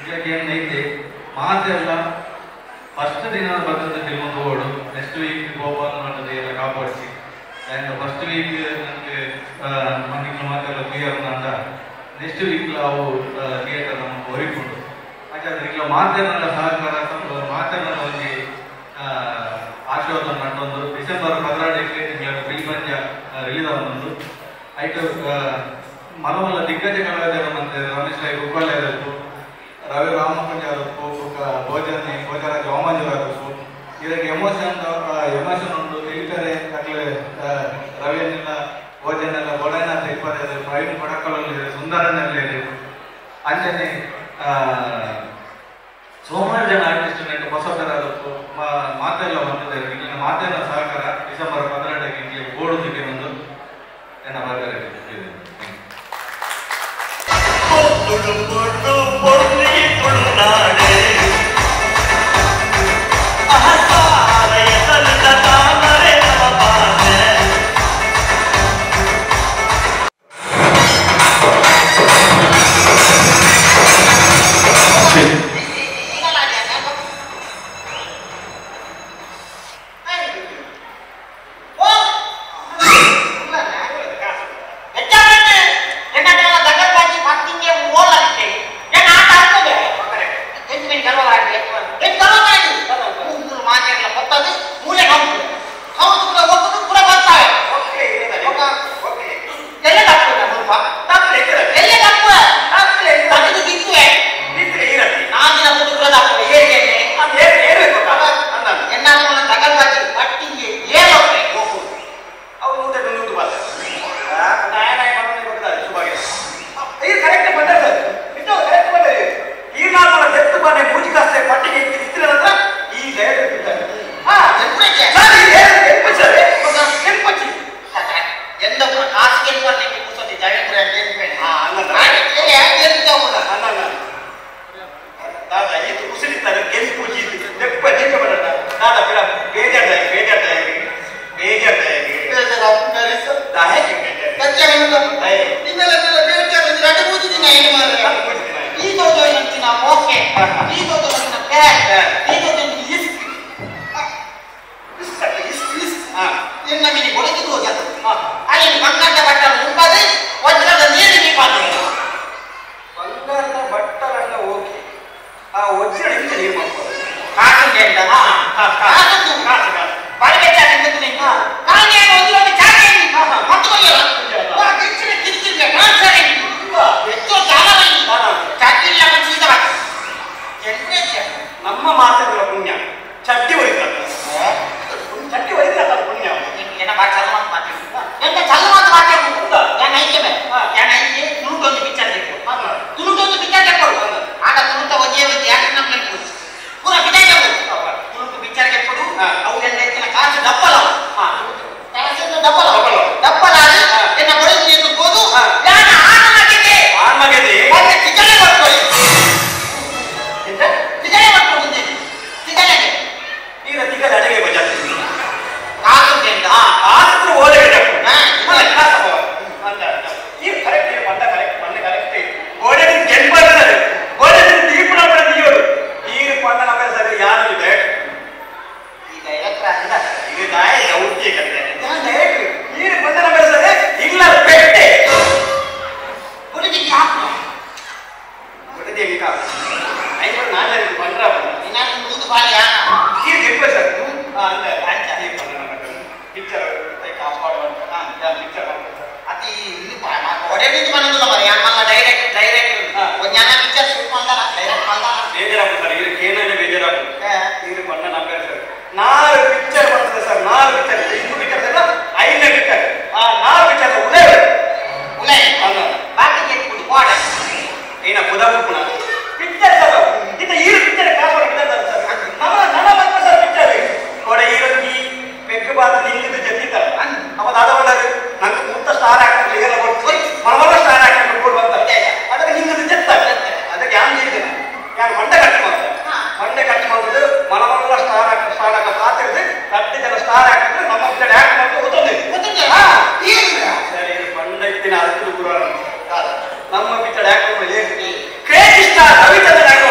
ಇದಕ್ಕೆ ಏನೈತೆ ಮಾತೆಲ್ಲ ಫಸ್ಟ್ ದಿನ ಬರ್ತದೆ ಫಿಲ್ಮ್ ತೋಡು ನೆಕ್ಸ್ಟ್ ವೀಕ್ ಗೋಪಾಲ್ ಮಂಡಳಿ ಎಲ್ಲ ಕಾಪಾಡಿಸಿ and first week ನನಗೆ ಮಂದಿಗೆ ಮಾತೆಲ್ಲ ಕ್ಲಿಯರ್ ಅಂದ ನೆಕ್ಸ್ಟ್ ವೀಕ್ ಅವು ಥಿಯೇಟರ್ ನಮಗೆ ಹೊರಿಕೊಂಡು ಹಾಗಾದ್ರೆ ಈಗ ಮಾತೆಲ್ಲ ಸಹಕಾರ ಮಾತೆಲ್ಲ ಒಂಜಿ ಆಶೀರ್ವಾದ ನಟ್ಟೊಂದು ಡಿಸೆಂಬರ್ 16 ನಿಮಗೆ ಪಿಲಿ ಪಂಜ ರಿಲೀಸ್ ಆವೊಂದು. ಐಟು ಮಲ ಮಲ್ಲ ದಿಗ್ಗಜ ಕಲಾವಿದರು ಮತ್ತೆ ರಮೇಶ್ ರೈ ಕುಕ್ಕೋಲೆ ಇರಬೇಕು, ರವಿ ರಾಮಕುಂಜ ಆದಪ್ಪು, ಭೋಜನ ಭೋಜರಾಜ ವಾಮಂಜೂರ್ ಆದಪ್ಪು, ಇದಕ್ಕೆ ಎಮೋಷನ್ ಎಮೋಷನ್ ಉಂಟು ತಿಳಿತಾರೆ ಅಕ್ಲೆ ರವಿಯನ್ನೆಲ್ಲ ಭೋಜನೆಲ್ಲ ಬೊಡೈನಾಥ ಇಪ್ಪತ್ತೈದು ಪ್ರವೀಣ್ ಕೊಡಕಲಲ್ಲಿ ಸುಂದರನಲ್ಲಿ ಅಂಜನೆ ಸುಮಾರು ಜನ ಆರ್ಟಿಸ್ಟ್ ನೆಟ್ಟು ಹೊಸತರ ಆದಪ್ಪು ಮಾತೆಲ್ಲ ಬಂದಿದ್ದಾರೆ. ಇಲ್ಲಿನ ಮಾತೆಲ್ಲ ಸಹಕಾರ ಡಿಸೆಂಬರ್ 16 ಇಲ್ಲಿ ಓಡುವುದಕ್ಕೆ ಒಂದು ನನ್ನ ಬರ್ತಾರೆ. Thank you. ಎನ್ನ ಮಿನಿ ಕೊಡಗಿ ತೋಜದು ಅಲ್ಲಿ ಬಂಗಾರದ ಬಟ್ಟಲು ಉಂಬಾದೆ ವಜ್ರದ ನೀರು ನೀಪಾದೆ ಬಂಗಾರದ ಬಟ್ಟಲನ್ನ ಹೋಗಿ ಆ ವಜ್ರ ಇಂಚ ನೀರು ಮಾಡ್ಬೋದು ಕಾಸುಂಡೆ ಅಂತ ಕಾಸುಂಡು ಬಾರಿ ಬೆಚ್ಚಾಗಿ ನೀನು ಕಾಗೆ ವಜ್ರದ ಚಾಕೆ ಮತ್ತು ಕೊಯ್ಯಲ್ಲ ಕಿರಿಕಿರಿಯ ಕಾಂಚಾರೆ ಎಷ್ಟೋ ಸಾಲ ಚಡ್ಡಿ ಇಲ್ಲ ಸೀದ ನಮ್ಮ ಮಾತೆಗಳ ಪುಣ್ಯ ಚಡ್ಡಿ ಒಯ್ದ ಚಡ್ಡಿ ಒಯ್ದ ಪುಣ್ಯ ಏನ ಬಾ ಚಲ್ಲ ಮಾತು ಮಾತಾಡು ಎಂತ ಚಲ್ಲ ಮಾತು ಮಾತಾಡು ಯಾನ್ ಐಕೆ ಬೇ ಯಾನ್ ಐಕೆ ತುಳುಟೊಂದು ಪಿಕ್ಚರ್ ತೆಕ್ಕು ತುಳುಟೊಂದು ಪಿಕ್ಚರ್ ತೆಕ್ಕೊಡು ಆಗ ತುಳುತ ಒಜೆ ಒಜೆ ಯಾಕೆ ನಮ್ಮ ನೆನಪು ಪೂರ ಬಿದಾಯ ತುಳುಟು ಪಿಕ್ಚರ್ ತೆಕ್ಕೊಡು ಅವು ಎಲ್ಲ ಎತ್ತಿನ ಕಾಸು ಡಬ್ಬಲ ಕಾಸು ಡಬ್ಬಲ ಡಬ್ಬಲ ಎನ್ನ ಕೊಡಗಿ ಎಂದು ಹೋದು ಯಾನ ಆಣ ಮಗೆದೆ ಆಣ ಮಗೆದೆ ಮತ್ತೆ ತಿಗಳೆ ಮಾಡ್ಕೊಳ್ಳಿ ತಿಗಳೆ ಮಾಡ್ಕೊಂಡು ತಿಗಳೆಗೆ ಈಗ ತಿಗಳೆ ಅಡಗೆ ಬಜಾತಿ ಕಾಸುಂಟೆಂದ ಆಸ್ತ್ರ ಓದಬೇಕು ಈ ಕರೆಕ್ಟ್ ಬಂದ ಕರೆಕ್ಟ್ ಬಂದ ಕರೆಕ್ಟ್ ಓಡೇದಿ ಗೆಲ್ಬಾರ್ದು ಓಡೇದಿ ದೀಪನ ಪಡ ನೀರು ನೀರು ಪಂಡ ನಮ್ಮ ಸರಿ ಯಾರು ಇದೆ ಈ ಡೈರೆಕ್ಟರ್ ಅಂದ ಇದು ನಾಯ ದೌತ್ಯ ಕತೆ ಡೈರೆಕ್ಟರ್ ನೀರು ಬಂದ ನಮ್ಮ ಸರಿ ಇಲ್ಲ ಪೆಟ್ಟೆ ಹುಡುಗಿ ಯಾಕೆ ಹುಡುಗಿ ಕಾಸು ಐವರು ನಾನು ಬಂದ್ರ ಇನ್ನಾರು ನೂದು ಬಾಲಿ ಯಾನ ಈ ಗೆಲ್ಪ ಸರ್ ಅಂದ ಈ ಬಂದ ನಮ್ಮ ಪಿಕ್ಚರ್ ಕಾಪಾಡುವಂತ ಪಿಕ್ಚರ್ ಅತಿ ಇಲ್ಲಿ ಒಡೆದು ಬಂದಿಲ್ಲ ಮರ ಯಾನ್ ಮಲ್ಲ ಡೈರೆಕ್ಟ್ ಡೈರೆಕ್ಟ್ ಒಂಜಾನ ಪಿಕ್ಚರ್ ಶೂಟ್ ಮಾಡ್ದಾನ ಡೈರೆಕ್ಟ್ ಮಾಡ್ದಾನ ಬೇಜಾರಾಗ್ತದೆ ಸರ್ ಇದು ಕೇನನೆ ಬೇಜಾರಾಗ್ತದೆ ಇದು ಬಣ್ಣ ನಮ್ಮ ಸರ್ ನಾಲ್ಕು ಪಿಕ್ಚರ್ ಬರ್ತದೆ ಸರ್ ನಾಲ್ಕು ಪಿಕ್ಚರ್ ಐದು ಪಿಕ್ಚರ್ ಅಲ್ಲ ಐದನೇ ಪಿಕ್ಚರ್ ಆ ನಾಲ್ಕು ಪಿಕ್ಚರ್ ಉಲೇ ಉಲೇ ಬಾಕಿ ಎತ್ಬಿಡು ಕೋಡ ಏನ ಪುದಾ ಪಿಕ್ಚರ್ ಸರ್ ಇಂತ ಈ ಪಿಕ್ಚರ್ ಕಾಸು ಪಿಕ್ಚರ್ ಸರ್ ನಮ್ಮ ನನ್ನ ಬಂದ ಸರ್ ಪಿಕ್ಚರ್ ಕೋಡ ಈರೊಂಜಿ ಪೆಗ್ಗು ಬಾತ ನಿಂಗಿದ್ದು ಜೊತೆ ಅವ ದಾದ ಬಂದರು ನಂಗೆ ಮೂತ ಸ್ಟಾರ್ ಆಕ್ಟರ್ ಇದೆಲ್ಲ ಕೊಟ್ಟು ಮನವಲ್ಲ ಸ್ಟಾರ್ ಆಕ್ಟರ್ ಕೊಟ್ಕೊಡು ಅಂತ ಅದಕ್ಕೆ ನಿಂಗಿದ್ದು ಜೊತೆ ಅದಕ್ಕೆ ಯಾನ್ ചെയ്തது ಯಾನ್ ಮಂಡೆ ಕಟ್ಟು ಮಾಡ್ತಾರೆ ಮಂಡೆ ಕಟ್ಟು ಮಾಡೋದು ಮನವಲ್ಲ star actor star ಆಗ ಪಾತಿರ್ದು ಕಟ್ಟು ಜನ ಸ್ಟಾರ್ ಆಕ್ಟರ್ ನಮ್ಮ ಪಿಕ್ಚರ್ ಆಕ್ಟ್ ಮಾಡ್ತು ಗೊತ್ತೊಂದು ಸರಿ ಮಂಡೆ ಇತ್ತಿನ ಅರ್ಥ ಗುರು ನಮ್ಮ ಪಿಕ್ಚರ್ ಆಕ್ಟ್ ಮಾಡಿ crazy star Ravichandran act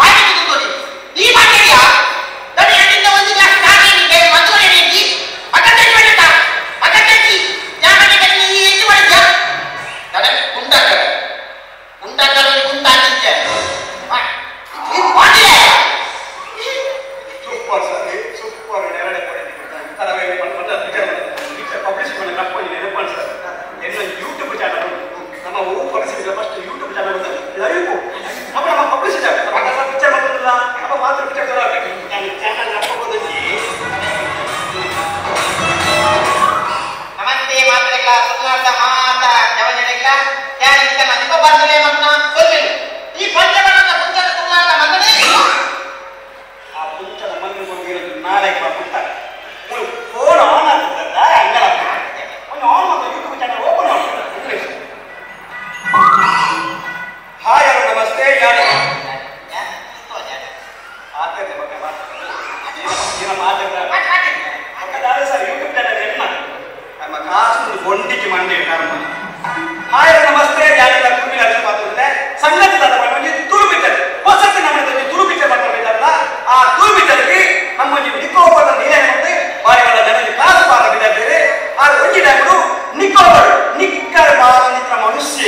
ಮಾಡ್ಬೇಕು ಈ ಮಾತಾಡಿಯಾ? ನಾಳೆ ಕೊಡ್ತಾರೆ ಫೋನ್ ಆನ್ ಆಗ್ತದ ಹಂಗಲ್ಲ ಒಂದು ಆನ್ ಮಾಡ್ತಾರೆ YouTube channel open ಮಾಡ್ತಾರೆ. ಹಾಯ್ ಹಲೋ ನಮಸ್ತೆ ಯಾರು ಆಗ್ತದೆ ಮಕ್ಕಳ ಏನೋ ಮಾತಾಡ್ತಾರೆ sir YouTube channel ಎನ್ನ ನಮ್ಮ ಕಾಸು ಗೊಂಡಿಗೆ ಮಂಡೆ ಕರ್ಮ. ಹಾಯ್ ನಮಸ್ತೆ ಯಾರೆಲ್ಲ ಕುರ್ಮಿ ಅರ್ಜುನ್ ಮಾತಾಡಿದ್ರೆ ಸಂಗತಿ ಒಂಜಿ ತುಳು ಪಿಕ್ಚರ್ ಹೊಸತಿ ನಮ್ಮ ತುಳು ಪಿಕ್ಚರ್ ಮಾತಾಡ್ಬೇಕಲ್ಲ ಆ ತುಳು ಪಿಕ್ಚರ್ಗೆ ನಮ್ಮ ನಿಕೋಬರ್ ನೀರೇ ಮತ್ತೆ ಬಾರಿ ಬಲ್ಲ ಜನರಿಗೆ ಕಾಸು ಬಾರ ಬಿದ್ದಿದ್ದಾರೆ. ಆ ಒಂಜಿ ಟೈಮ್ಡು ನಿಕೋಬರ್ ನಿಕ್ಕರ್ ಬಾರ ಮನುಷ್ಯ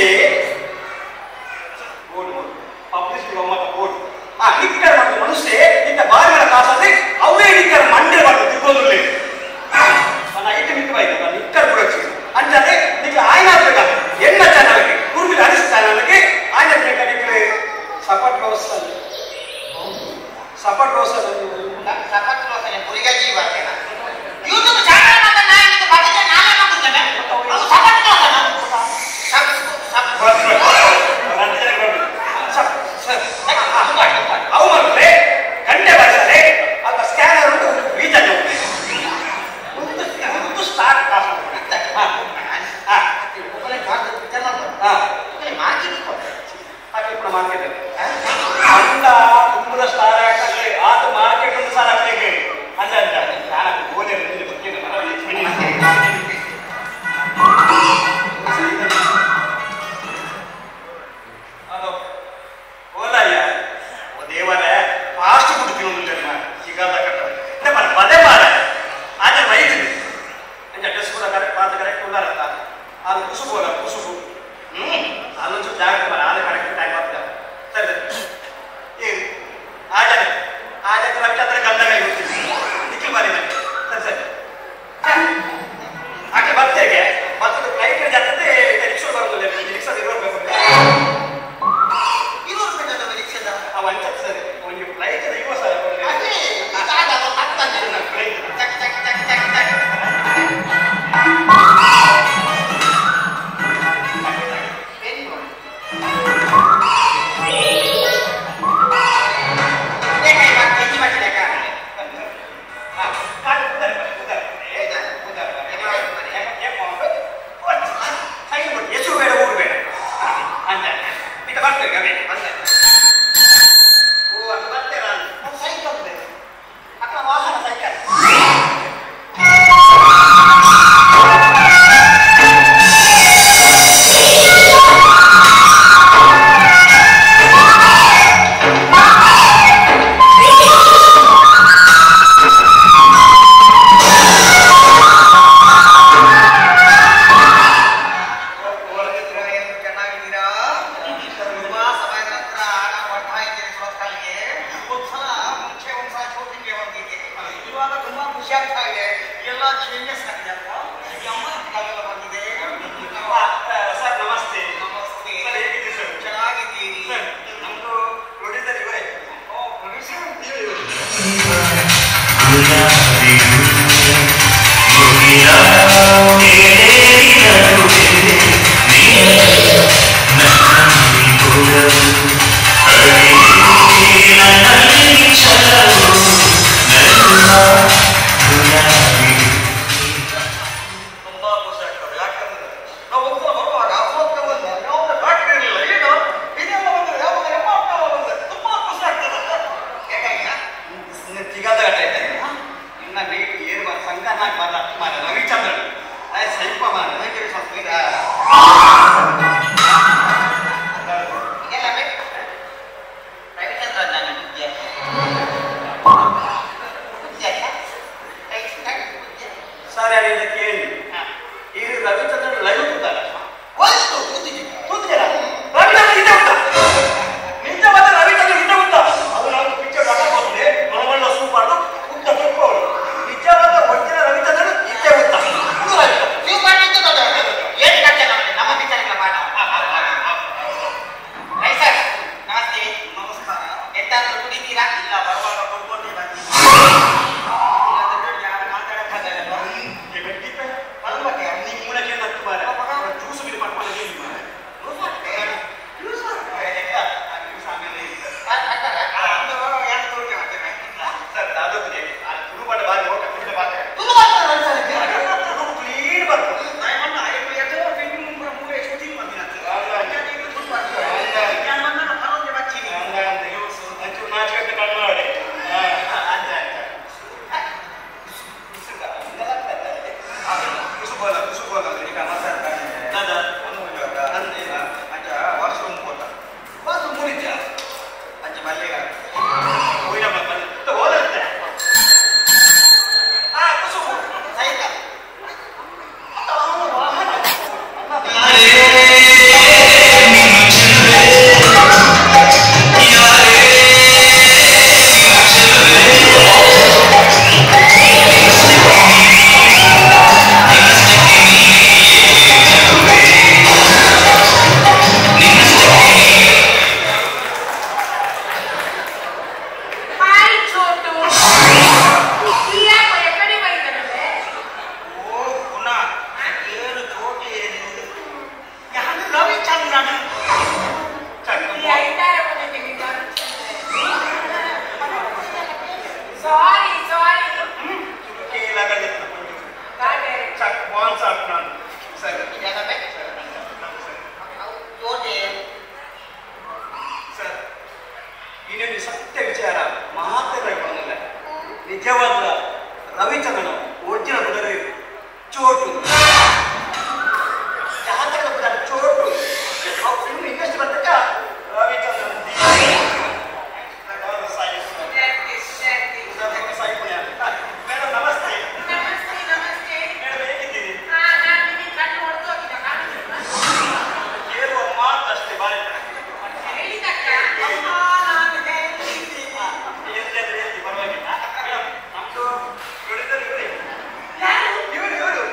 ಪಬ್ಲಿಸಿಟಿ ಬೋರ್ಡ್ ಆ ನಿಕ್ಕರ್ ಮತ್ತು ಮನುಷ್ಯ ಇಂಥ ಬಾರಿ ಬಲ್ಲ ಕಾಸಾದ್ರೆ ಅವೇ ನಿಕ್ಕರ್ ಮಂಡೆ ಬರ್ತಾರೆ ತಿರ್ಗೊಂದುಳ್ಳಿ ನನ್ನ ಐಟಮ್ ಇಟ್ಟು ಬಾಯ್ತು ನಿಕ್ಕರ್ ಬಿಡೋச்சு ಅಂಚಾನೆ ನಿಕ್ಕೆ ಆಯ್ನ ಎನ್ನ ಚಾನಲ್ಗೆ ಕುರುಬಿಲ ಅರಿಸ್ ಚಾನಲ್ಗೆ ಆಯ್ನ ಬೇಕಾ ನಿಕ್ಕೆ ಸಪಟ್ ರೋಸನ್ ಸಪಟ್ ರೋಸನ್ ಸಪಟ್ ರೋಸನ್ ಪುರಿಗ ಜೀವ ಯೂಟ್ಯೂಬ್ ಚಾನಲ್ ಮಾತ್ರ ನಾನು ನಿಮಗೆ ಬದನೆ ನಾನೇ ಮಾಡ್ತೇನೆ ಅದು ಸಪಟ್ ರೋಸನ್ ಸಪ್ ಸಪ್ ಅವು ಮಾಡ್ತಾರೆ ಗಂಟೆ ಬಾರಿಸಲೆ ಅಲ್ಪ ಸ್ಕ್ಯಾನರ್ ಉಂಟು ರೀಚಾರ್ಜ್ ಹೋಗ್ತದೆ ಒಂದು ಸ್ಟಾರ್ ಕಾಸು ಮಾರ್ಕೆಟ್ ಅಂಡ ತುಂಬದ ಸ್ಟಾರ್ ಹಾಕಲಿ ಆತ ಮಾರ್ಕೆಟ್ ಒಂದು ಸಾರ್ ಹಾಕ್ಲಿಕ್ಕೆ ಅಂದ ಅಂದ ನಾನು ಗೋಲೆ ಹಲೋ ಓಲಯ್ಯ ಓ ದೇವರೇ ಫಾಸ್ಟ್ ಫುಡ್ ತಿನ್ನೋದಿಲ್ಲ ಸಿಗಲ್ಲ ಕಟ್ಟ ಪದೇ ಮಾರ ಆದ್ರೆ ಬೈದಿದೆ ಅಂಚ ಡ್ರೆಸ್ ಕೂಡ ಕರೆಕ್ಟ್ ಮಾತು ಕರೆಕ್ಟ್ ಉಳ್ಳಾರತ್ತ ಅದು ಕುಸುಬು ಅಲ್ಲ ಕುಸುಬು ಅಲ್ಲೊಂಚೂರು ಜಾಗ್ರತೆ ಮಾರ ಆದ್ರೆ ಕರೆಕ್ಟ್ ಟೈಮ್ ಆಗ್ತದೆ. ಸರಿ ಏನು ಆಜಾನೆ ಆಜಾನೆ ರವಿಚಂದ್ರ ಗಂಧಗ ಗೊತ್ತಿಲ್ಲ ನಿಖಿಲ್ ಬಾರಿ ಸರಿ ಸರಿ ಆಕೆ ಬರ್ತೇಗೆ ಮತ್ತೆ ಫ್ಲೈಟ್ ಜಾತ್ರೆ ರಿಕ್ಷಾ ಬರೋದಿಲ್ಲ ರಿಕ್ಷಾ ಇರಬೇಕು ರಿಕ್ಷಾದ ಅವ ಅಂಚ ಸರಿ ಒಂದು ಫ್ಲೈಟ್ ಇರುವ ಸರ್ ನಮ್ಮ ನಿಜವಾದ ರವಿಚಂದ್ರನ ಒರಿಜಿನಲ್ ಪುದರ್ ಚೋಟು. ಜಾತಕದ ಪುದರ್ ಚೋಟು. ಅವು ಫಿಲ್ಮ್ ಇಂಡಸ್ಟ್ರಿ ಬರ್ತಕ್ಕ ರವಿಚಂದ್ರನ್. ಮೇಡಮ್ ನಮಸ್ತೆ. ನಮಸ್ತೆ ನಮಸ್ತೆ. ಮೇಡಮ್ ಹೇಗಿದ್ದೀರಿ? ಹಾ, ನಾನು ನಿಮಗೆ ಕಣ್ಣು ಹೊಡೆದು ಹೋಗಿದ್ದೆ ಕಾಣುದಿಲ್ವಾ? ಕೇಳುವ ಮಾತು ಅಷ್ಟೇ ಬಾರಿ. ಹೇಳಿದಕ್ಕ? ಹಾ, ನಾನು ಹೇಳಿದ್ದೀನಿ. ಎಲ್ಲಿ ಎಲ್ಲಿ ಪರವಾಗಿಲ್ಲ ಮೇಡಮ್. ನಮ್ದು ಪ್ರೊಡ್ಯೂಸರ್ ಇವರೇ. ಯಾರು? ಇವರು ಇವರು.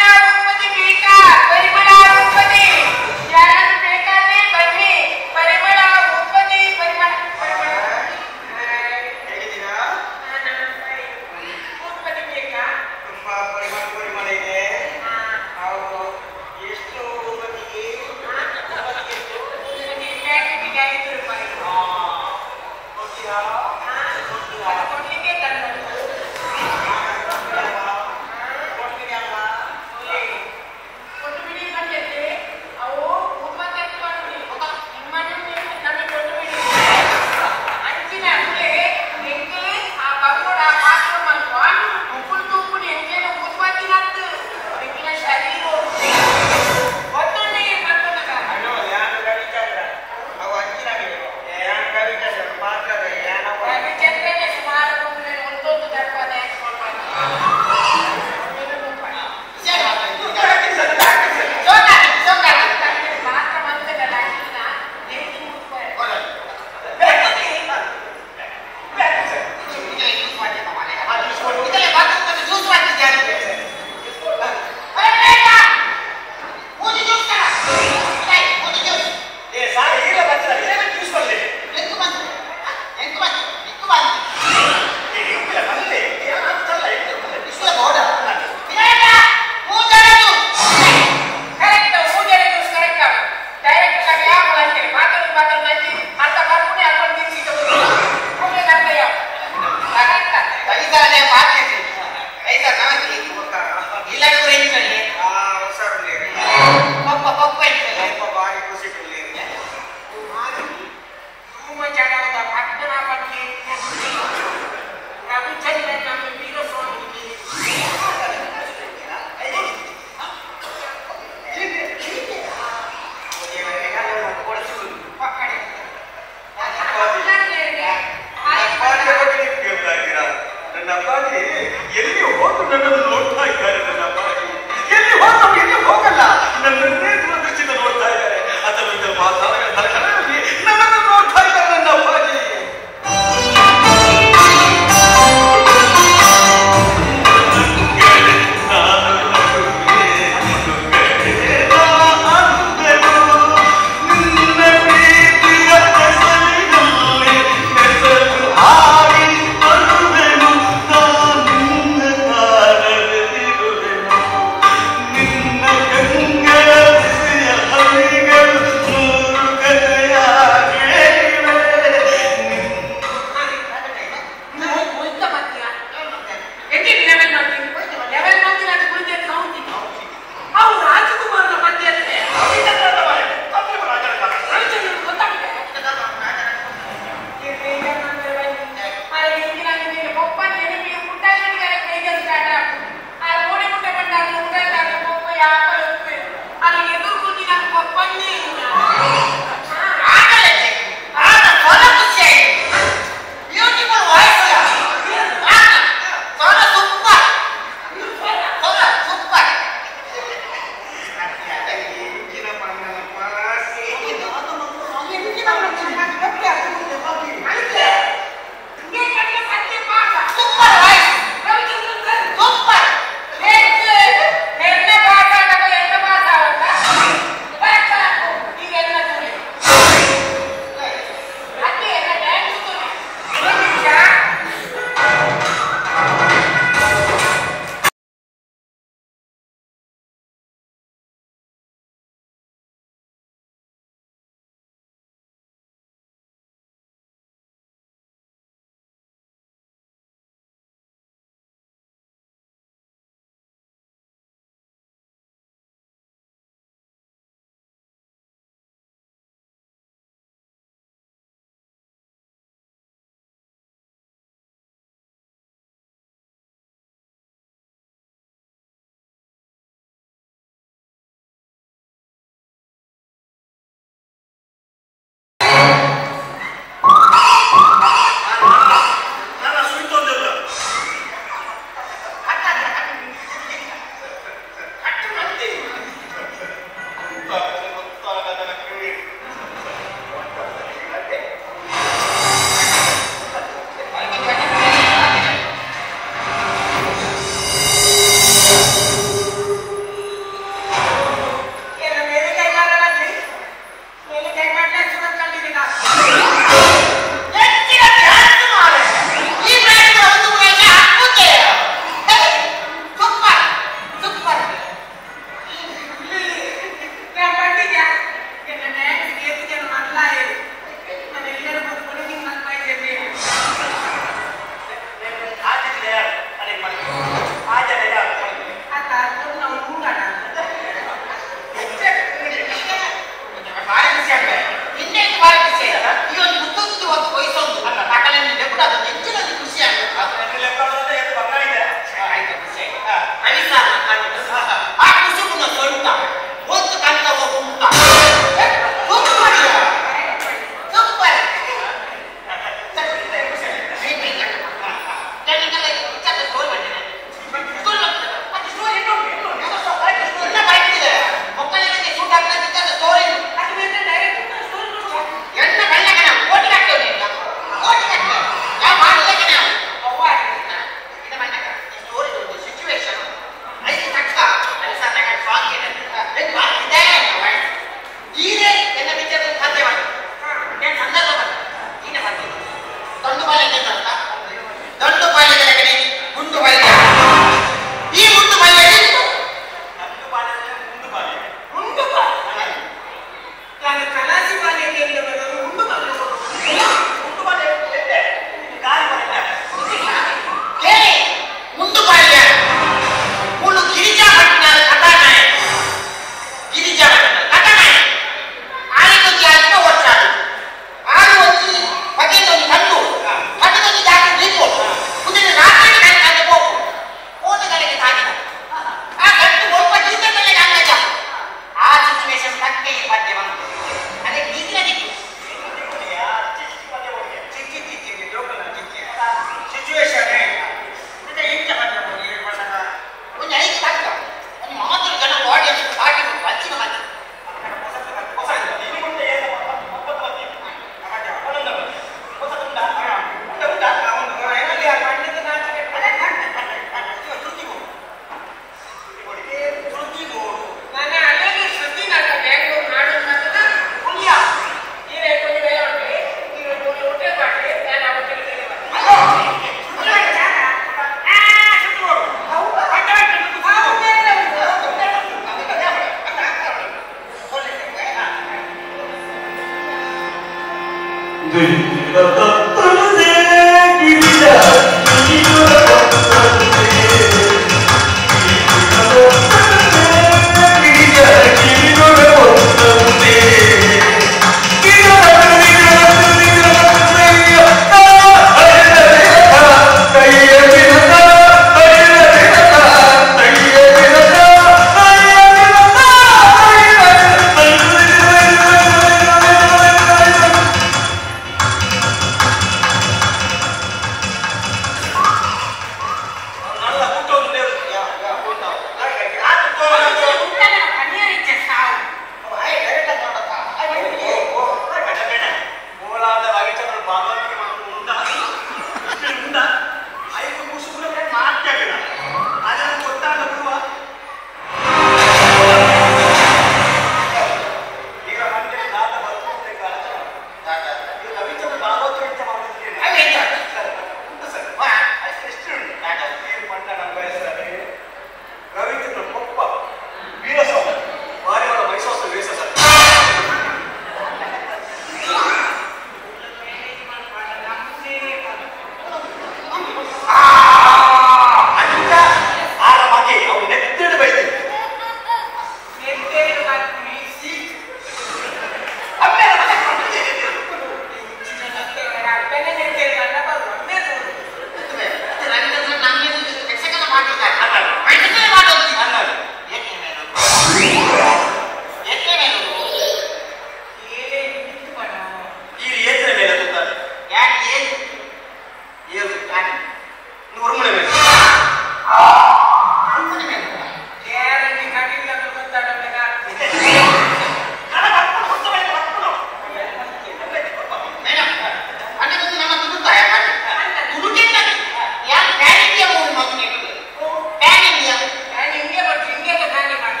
ಇಂಡಿಯಾ ಬರ್ತು ಇಂಡಿಯಾದ ಖಾಲಿ ಮಾಡಿ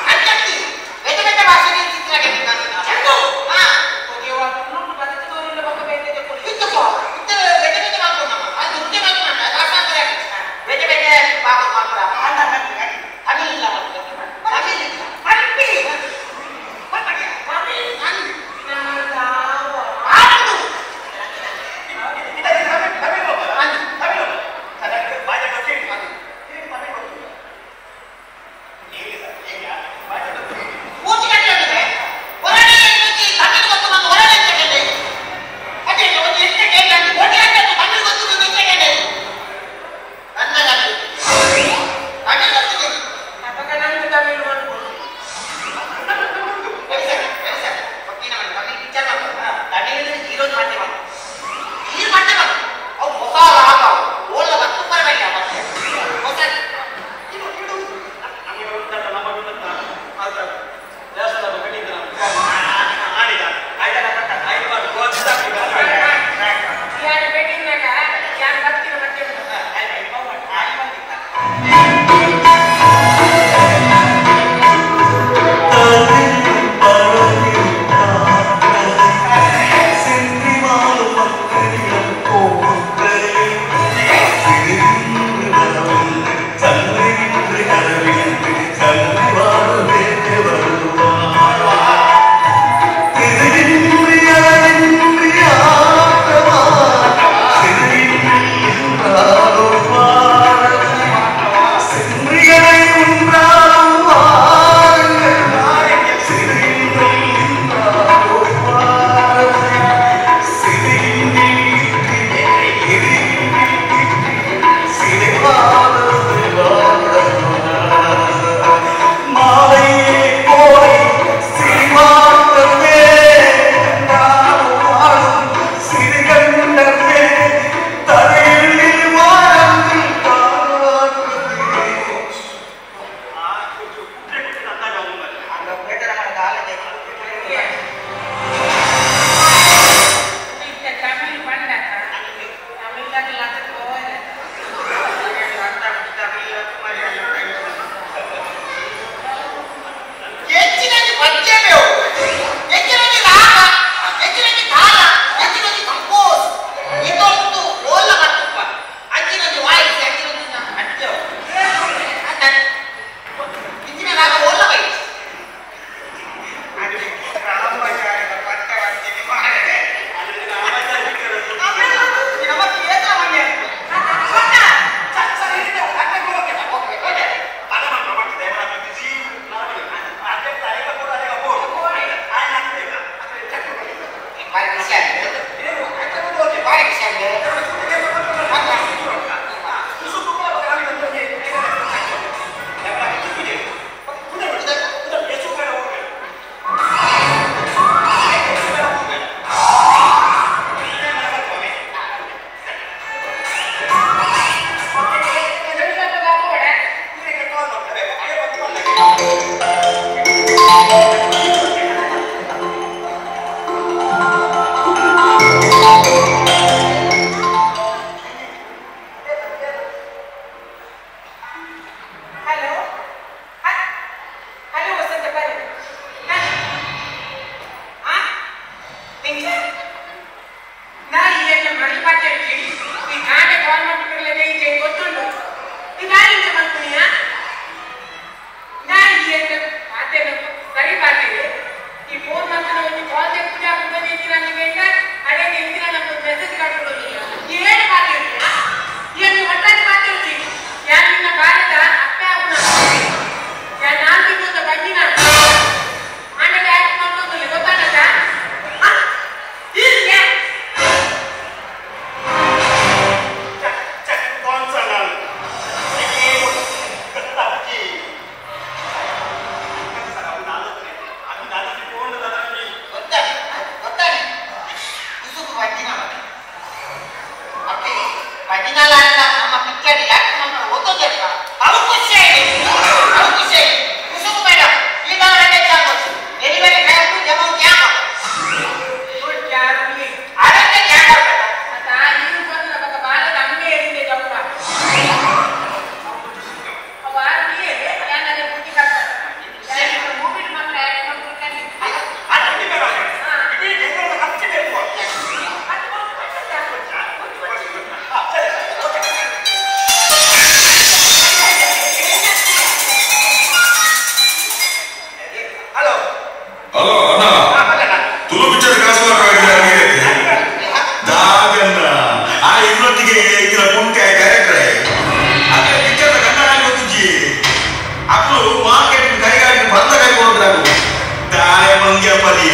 ಅಂಚತ್ತಿ ಬೇತೆ ಬೇತೆ ಭಾಷೆ ಚಿತ್ರ ಚಂದು ಹಾ ಇತ್ತುಕೋ ಇತ್ತು ಬೇತೆ ಬೇತೆ ಮಾಡ್ಕೊಂಡು ನಮ್ಮ ಅದು ದುಡ್ಡು ಮಾಡ್ಕೊಂಡು ಭಾಷಾಂತರ ಬೇತೆ ಬೇತೆ ಭಾಗ ಮಾಡ್ಕೊಡ ತಮಿಳ್ ಇಲ್ಲ ತಮಿಳ್ ಇಲ್ಲ ಪಲ್ಪಿ ಅಕ್ಲು ಮಾರ್ಕೆಟ್ ಕೈಗಾರಿಕೆ ಬಂದ ಕೈ ಕೊಡ್ತಾರೆ ದಾಯ ಮಂಗ್ಯಪಲಿ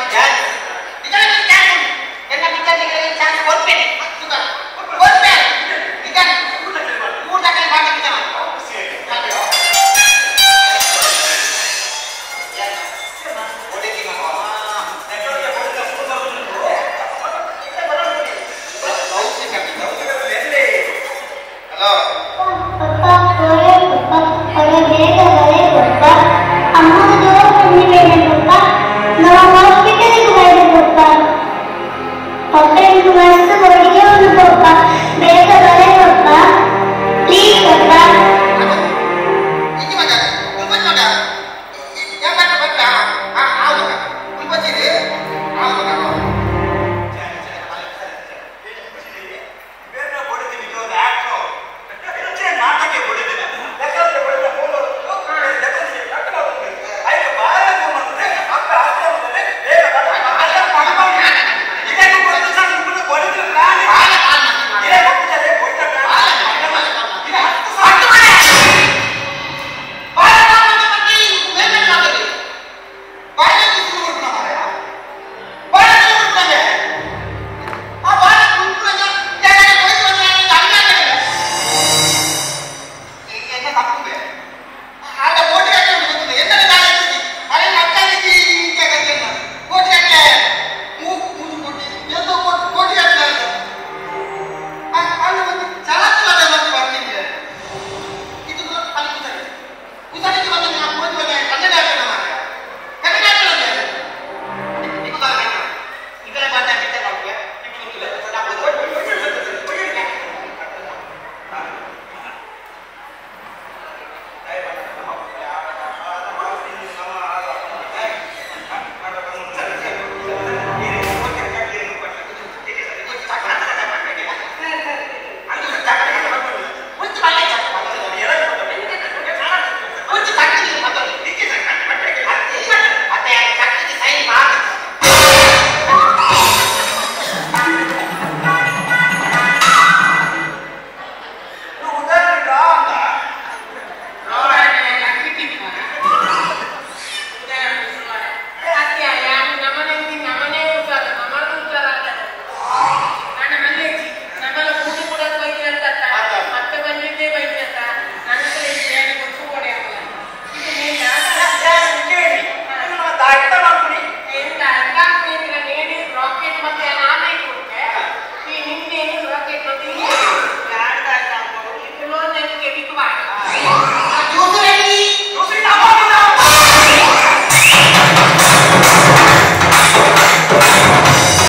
Gracias.